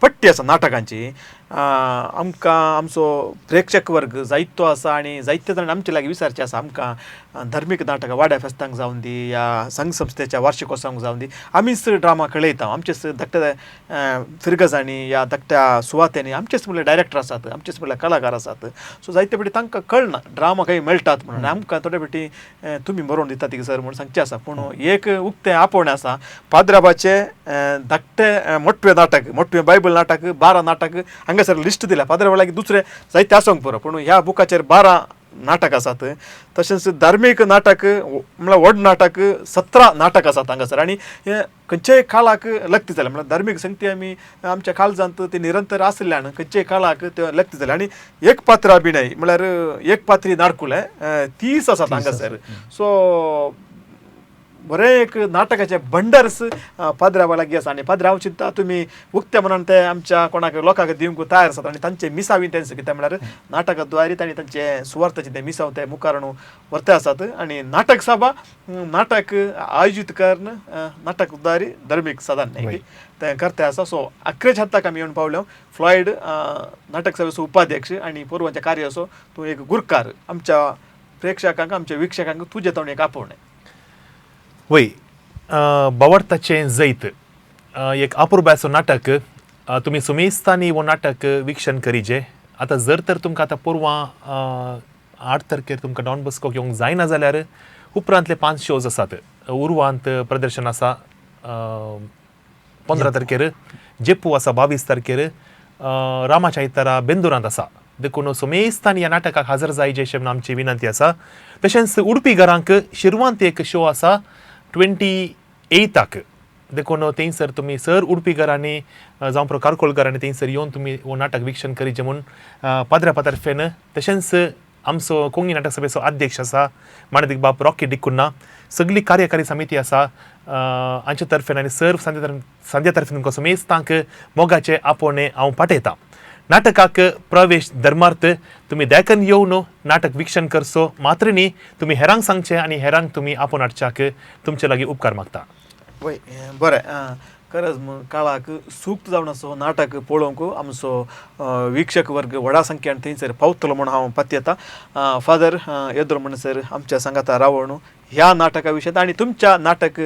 पट्टी आसा नाटकांची. आमकां आमचो प्रेक्षक वर्ग जायतो आसा आनी जायते जाण आमचे लागीं विचारचे आसा, आमकां धार्मीक नाटकां वाड्या फेस्तांक जावन दी या संघ संस्थेच्या वार्षिकोत्सवांक जावन दी, आमीच ड्रामा खेळयता. आमचेच धाकट्या फिरगजांनी या धाकट्या सुवातेंनी आमचेच म्हणल्यार डायरेक्टर आसात, आमचेच म्हणल्यार कलाकार आसात. सो जायते फावटी तांकां कळना ड्रामा खंय मेळटात म्हणून. आमकां थोडे फावटी तुमी बरोवन दितात की सर म्हूण सांगचें आसा. पूण एक उक्तें आपोवणें आसा, पाद्राबाचें धाकटें मोटवें नाटक, मोटवें बायबल नाटक, 12 नाटक हांगासर लिस्ट दिल्या. पाद्राबा लागीं दुसरें जायते आसूंक पुरो, पूण ह्या बुकाचेर 12 नाटक आसात. तशेंच धार्मीक नाटक म्हणल्यार व्हड नाटक 17 नाटक आसात हांगासर. आनी हे खंयच्याय काळाक लग्ती जालें, म्हणल्यार धार्मीक संगती आमी आमच्या काळजांत ती निरंतर आशिल्ल्यान खंयच्याय काळाक ते लग्ती जालें. आनी एक पात्र अभिनय म्हणल्यार एक पात्री नाडकुलें 30 आसात हांगासर. सो बरें एक नाटकाचें भंडारस पाद्रावा लागीं आसा. आनी पाद्रा हांव चिंता तुमी उक्त्या मनान ते आमच्या कोणाक लोकांक दिवंक तयार आसात आनी तांचे मिसावी तेंच कितें म्हणल्यार नाटका द्वारे तांणी तांचे सुवार्थाचे ते मिसाव ते मुखार व्हरते आसात. आनी नाटक सभा नाटक आयोजीत करून नाटक द्वारे धार्मीक साधन न्ही तें करते आसा. सो अकरेच हत्ताक आमी येवन पावल्या. फ्लॉयड नाटक सभेचो उपाध्यक्ष आनी पोरवांच्या कार्याचो तूं एक गुरकार, आमच्या प्रेक्षकांक आमच्या वीक्षकांक तुजें ताणें एक आपोवणें. वय, बावडताचें जैत एक अपुरबायेचो नाटक, तुमी सुमेस्तांनी हो नाटक विक्षण करीजे. आतां जर तर तुमकां आतां पोरवां 8 तारखेर तुमकां डॉन बॉस्कोक येवंक जायना जाल्यार उपरांतले 5 शोज आसात. उर्वांत प्रदर्शन आसा 15 तारखेर, जेपू आसा 22 तारखेर, रामाच्या आयतारा बेंदुरांत आसा. देखून सुमेस्तांनी ह्या नाटकाक हाजर जायचे अशें म्हूण आमची विनंती आसा. तशेंच उडपी घरांक शिरवांत एक शो आसा 28 देखून थंयसर तुमी सर उडपी घरांनी जावं पुरो कारकोळ घरांनी थंयसर येवन तुमी हो नाटक विक्षण करीचें म्हूण पाद्र्या तर्फेन. तशेंच आमचो कोंकणी नाटक सभेचो अध्यक्ष आसा माणदिक बाब रॉकी डिकुन्ना, सगळी कार्यकारी समिती आसा हांचे तर्फेन आनी सर संध्या तर्फेन तुमकां सुमेस्तांक मोगाचें आपोवणें हांव पाठयतां. नाटकाक प्रवेश धर्मार्थ तुमी देखन येवन नाटक विक्षण करचो मात्र न्ही, तुमी हेरांक सांगचें आनी हेरांक तुमी आपोवन हाडच्याक तुमचे लागीं उपकार मागता. वय बरें, करज काळाक सूक्त जावन आसा नाटक पळोवंक आमचो वीक्षक वर्ग व्हडा संख्येन थंयसर पावतलो म्हूण हांव पत्यता. फादर येद्रो म्हणसर आमच्या सांगाता रावण ह्या नाटका विशयांत आनी तुमच्या नाटक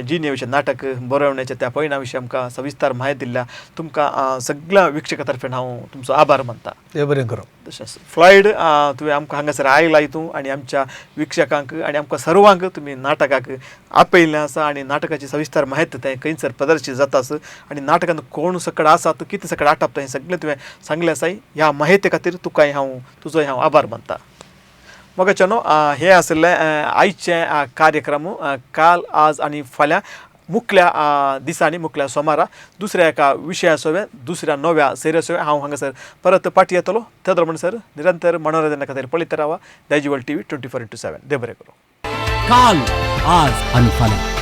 जिणे विशय, नाटक बरोवण्याच्या त्या पयणा विशय आमकां सविस्तर म्हायती दिल्ल्या तुमकां सगळ्या वीक्षका तर्फेन हांव तुमचो आभार मानता. ते बरें करूं. तशेंच फ्लॉयड, तुवें आमकां हांगासर आयला तूं आनी आमच्या वीक्षकांक आनी आमकां सर्वांक तुमी नाटकाक आपयल्लें आसा आनी नाटकाची सविस्तर म्हायती तें खंयसर प्रदर्शीत जाता आसा आनी नाटकांत कोण सकड आसा, कितें सकड आटापता हें सगळें तुवें सांगलें आसा. ह्या म्हायती खातीर तुकाय हांव तुजोय हांव आभार मानता. मोगाचें न्हू, हें आशिल्लें आयचें कार्यक्रम काल आज आनी फाल्यां. मुखल्या दिसांनी, मुखल्या सोमारा दुसऱ्या एका विशया सोवे दुसऱ्या नव्या सेरे सोवे हांव हांगासर परत पाटी येतलो. तेदो म्हणसर निरंतर मनोरंजना खातीर पळयत रावा दायजिवल टीव्ही 24x7. देव बरें करूं. काल, आज आणि फाल्यां.